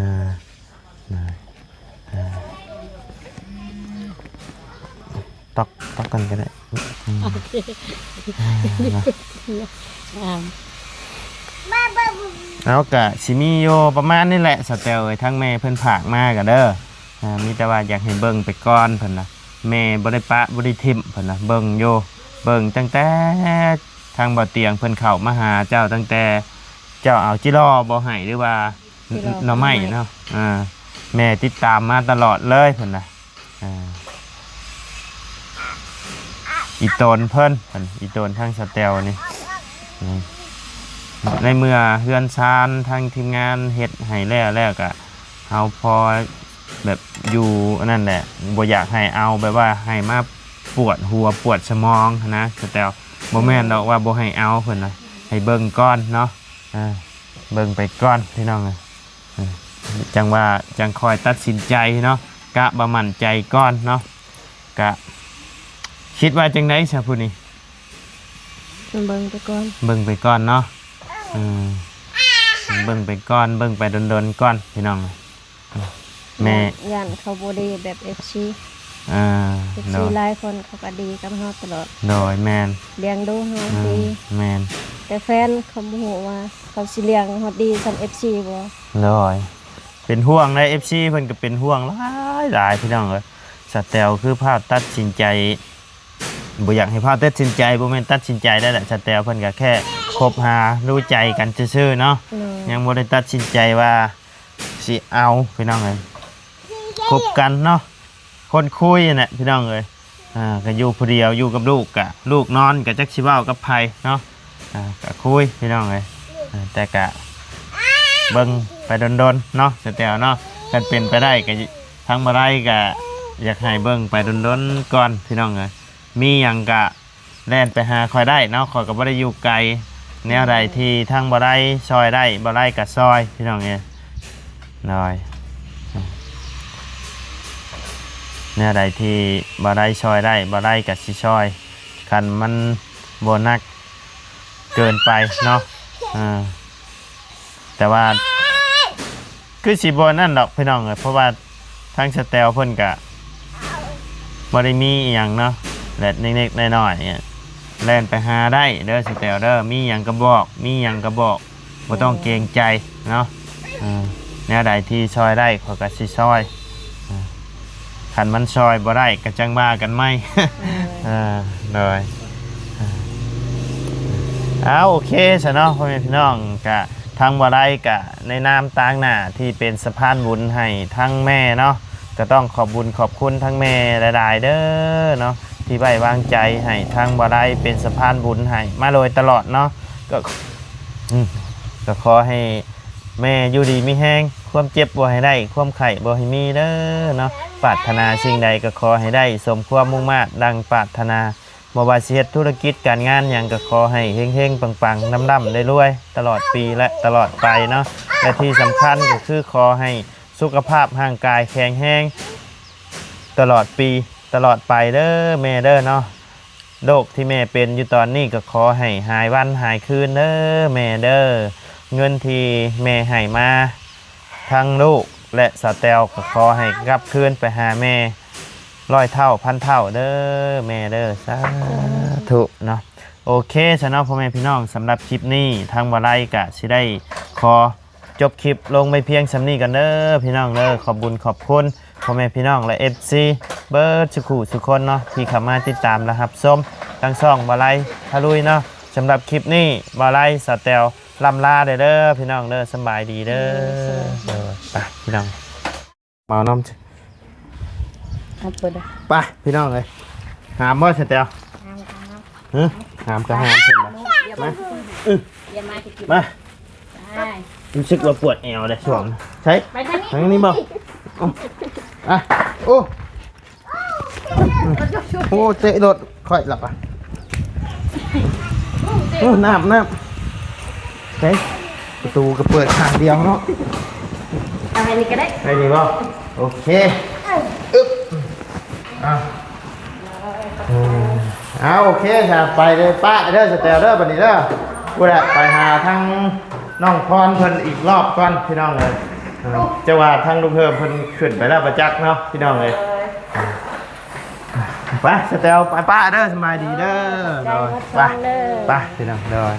ຕອກ ຕອກກັນກໍໄດ້ ອືມ ໂອເຄ ເອີ ເນາະ ອ່າ ເອົາ ກະຊິມີຢູ່ປະມານນີ້ແຫຼະ ສະແຕວເອີຍ ທາງແມ່ເພິ່ນຝາກມາກະເດີ ອ່າ ມີແຕ່ວ່າຢາກໃຫ້ເບິ່ງໄປກ່ອນເພິ່ນນະ ແມ່ບໍ່ໄດ້ປະບໍ່ໄດ້ຖິ້ມເພິ່ນນະ ເບິ່ງຢູ່ ເບິ່ງຕັ້ງແຕ່ທາງບໍ່ຕຽງເພິ່ນເຂົ້າມາຫາເຈົ້າ ຕັ້ງແຕ່ເຈົ້າເອົາຈິລໍບໍ່ໃຫ້ ຫຼືວ່າ ຈິລໍ ໜໍ່ໄມ້ເນາະ ອ່າ ແມ່ຕິດຕາມມາຕະຫຼອດເລີຍເພິ່ນນະ ອ່າ ອີ່ຕົນເພິ່ນ ເພິ່ນ ອີ່ຕົນທາງສະແຕວນີ້ ນີ້ ໃນເມື່ອເຮືອນຊານທາງທີມງານເຮັດໃຫ້ແລ້ວ ແລ້ວກະເຮົາພໍແບບຢູ່ອັນນັ້ນແຫຼະ ບໍ່ຢາກໃຫ້ເອົາແບບວ່າໃຫ້ມາປວດຫົວປວດສະໝອງຫັ້ນນະ ສະແຕວ ບໍ່ແມ່ນດອກວ່າບໍ່ໃຫ້ເອົາເພິ່ນນະ ໃຫ້ເບິ່ງກ່ອນເນາະ ອ່າ ເບິ່ງໄປກ່ອນພີ່ນ້ອງເອີຍ ຈັ່ງວ່າ ຈັ່ງຄ່ອຍຕັດສິນໃຈເນາະ ກະວ່າໝັ້ນໃຈກ່ອນເນາະ ກະຄິດວ່າຈັ່ງໃດຊະຜູ້ນີ້ ເບິ່ງໄປກ່ອນ ເບິ່ງໄປກ່ອນເນາະ ເອີ ເບິ່ງໄປກ່ອນ ເບິ່ງໄປດົນໆກ່ອນພີ່ນ້ອງ ແມ່ ຢ້ານ ຢ້ານເຂົາບໍ່ດີແບບເອັຟຊີ ອ່າ ເອັຟຊີ ໂດຍ ຫຼາຍຄົນເຂົາກະດີກັບເຮົາຕະຫຼອດ ໂດຍ ແມ່ນ ລ້ຽງດູເຮົາ ອືມ ດີ ແມ່ນ ແຕ່ແຟນເຂົາບໍ່ຮູ້ວ່າ ເຂົາຊິລ້ຽງເຮົາດີສ່ຳເອັຟຊີບໍ່ ໂດຍ ເປັນຫ່ວງໃດ ເອັຟຊີ ເພິ່ນກະເປັນຫ່ວງຫຼາຍໆ ພີ່ນ້ອງເອີຍ ສະແຕວຄືພາວຕັດສິນໃຈ ບໍ່ຢາກໃຫ້ພາວຕັດສິນໃຈ ບໍ່ແມ່ນຕັດສິນໃຈໄດ້ແຫຼະ ສະແຕວເພິ່ນກະແຄ່ຄົບຫາດູໃຈກັນຊື່ໆເນາະ ໂດຍ ຍັງບໍ່ໄດ້ຕັດສິນໃຈວ່າ ຊິເອົາພີ່ນ້ອງເອີຍ ຄົບກັນເນາະ ຄົນຄຸຍຫັ້ນແຫຼະພີ່ນ້ອງເອີຍ ອ່າ ກະຢູ່ຜູ້ດຽວ ຢູ່ກັບລູກ ກະລູກນອນ ກະຈັກຊິເວົ້າກັບໃຜເນາະ ອ່າ ກະຄຸຍພີ່ນ້ອງເອີຍ ອ່າ ແຕ່ກະເບິ່ງໄປດົນໆເນາະ ສະແຕວເນາະ ຄັນເປັນໄປໄດ້ກະ ທາງບໍ່ໄດ້ກະຢາກໃຫ້ເບິ່ງໄປດົນໆກ່ອນພີ່ນ້ອງເອີຍ ມີຫຍັງກະ ແລ່ນໄປຫາຂ້ອຍໄດ້ເນາະ ຂ້ອຍກະບໍ່ໄດ້ຢູ່ໄກ ແນວໃດທີ່ທາງບໍ່ໄດ້ຊ່ອຍໄດ້ ບໍ່ໄດ້ກະຊ່ອຍພີ່ນ້ອງເອີຍ ໂດຍ ແນວໃດທີ່ບໍ່ໄດ້ຊ່ອຍໄດ້ ບໍ່ໄດ້ກະຊິຊ່ອຍ ຄັນມັນບໍ່ໜັກເກີນໄປເນາະ ເອີ ແຕ່ວ່າຄືຊິບໍ່ນັ້ນດອກພີ່ນ້ອງເອີຍ ເພາະວ່າທາງສະແຕວເພິ່ນກະບໍ່ໄດ້ມີອີ່ຫຍັງເນາະ ແລະ ເລັກໆນ້ອຍໆ ແລ່ນໄປຫາໄດ້ເດີສະແຕວເດີ ມີຫຍັງກະບອກ ມີຫຍັງກະບອກ ບໍ່ຕ້ອງເກງໃຈເນາະ ເອີ ແນວໃດທີ່ຊ່ອຍໄດ້ຂ້ອຍກະຊິຊ່ອຍ ເອີ ຄັນມັນຊ່ອຍບໍ່ໄດ້ກະຈັ່ງວ່າກັນໃໝ່ ເອີ ໂດຍ ເອີ ເອົາ ໂອເຄຊະເນາະ ພໍ່ແມ່ພີ່ນ້ອງ ກະທາງບໍ່ໄດ້ກະໃນນາມຕາງໜ້າທີ່ເປັນສະພານບຸນໃຫ້ທາງແມ່ເນາະ ກະຕ້ອງຂອບບຸນຂອບຄຸນທາງແມ່ຫຼາຍໆເດີເນາະ ທີ່ໄວ້ວາງໃຈໃຫ້ທາງບໍ່ໄດ້ເປັນສະພານບຸນໃຫ້ມາໂດຍຕະຫຼອດເນາະ ກະ ອືມ ກະຂໍໃຫ້ ແມ່ຢູ່ດີມີແຮງ ຄວາມເຈັບບໍ່ໃຫ້ໄດ້ ຄວາມໄຂ້ບໍ່ໃຫ້ມີເດີເນາະ ປາດຖະໜາສິ່ງໃດກະຂໍໃຫ້ໄດ້ສົມຄວາມມຸ່ງມາດດັ່ງປາດຖະໜາ ບໍ່ວ່າຊິເຮັດທຸລະກິດການງານຫຍັງກະຂໍໃຫ້ເຮັງໆປັງໆ ລ່ຳໆລວຍໆ ຕະຫຼອດປີ ແລະ ຕະຫຼອດໄປເນາະ ແລະ ທີ່ສຳຄັນກະຄືຂໍໃຫ້ສຸຂະພາບຮ່າງກາຍແຂງແຮງ ຕະຫຼອດປີ ຕະຫຼອດໄປເດີແມ່ເດີເນາະ ໂລກທີ່ແມ່ເປັນຢູ່ຕອນນີ້ກະຂໍໃຫ້ຫາຍວັນຫາຍຄືນເດີແມ່ເດີ ເງິນທີ່ແມ່ໃຫ້ມາທັງລູກ ແລະ ສາວແຕວກະຂໍໃຫ້ກັບຄືນໄປຫາແມ່ຮ້ອຍເທົ່າພັນເທົ່າເດີແມ່ເດີ ສາທຸເນາະ ໂອເຄຊະເນາະ ພໍ່ແມ່ພີ່ນ້ອງ ສຳລັບຄລິບນີ້ທາງບໍ່ໄດ້ກະຊິໄດ້ຂໍ ຈົບຄລິບລົງໄວ້ພຽງສ່ຳນີ້ກ່ອນເດີພີ່ນ້ອງເດີ ຂອບບຸນຂອບຄຸນພໍ່ແມ່ພີ່ນ້ອງ ແລະ ເອັຟຊີ ເບິດສູ່ຄູ່ສູ່ຄົນເນາະ ທີ່ເຂົ້າມາຕິດຕາມ ແລະ ຮັບຊົມທາງຊ່ອງບ່າວໄລພາລຸຍເນາະ ສຳລັບຄລິບນີ້ບ່າວໄລ ສາວແຕວ ລ່ຳລາເດີພີ່ນ້ອງເດີ ສຳບາຍດີເດີ ເອີ ສະບາຍດີ ເດີ ໄປພີ່ນ້ອງ ເມົານ້ຳ ເອົາເປີດເດີ ໄປພີ່ນ້ອງເອີຍ ຫາມບໍ່ສະແຕວ ຫາມ ຫາມ ຫື ຫາມກະຫາມເພິ່ນວ່າ ມາ ອື ມາ ຮູ້ສຶກວ່າປວດແອວເດ້ຊ່ວງ ໃສ ໄປທາງນີ້ ທາງນີ້ບໍ່ ເອົາ ອ່ະ ໂອ້ ໂອ້ ເຕະລົດຂ້ອຍລະປະ ໂອ້ ນ້ຳ ນ້ຳ ໃສ ປະຕູກະເປີດຂ້າງດຽວເນາະ ເອົາໃຫ້ນີ້ກະໄດ້ ໃຫ້ນີ້ບໍ່ ໂອເຄ ອຶບ ອ່ະ ເອີ ເອົາ ໂອເຄ ສະ ໄປເດີ ປະເດີ ສະແຕວເດີ ບາດນີ້ເດີ ພຸ້ນແຫຼະ ໄປຫາທາງນ້ອງພອນເພິ່ນອີກລອບກ່ອນ ພີ່ນ້ອງເອີຍ ເອີ ຈະວ່າທາງລຸງເຮີມເພິ່ນຂຶ້ນໄປແລ້ວບໍ່ຈັກເນາະ ພີ່ນ້ອງເອີຍ ໄປ ສະແຕວ ໄປປະເດີ ສະບາຍດີເດີ ໂດຍ ໄປ ໄປ ພີ່ນ້ອງ ໂດຍ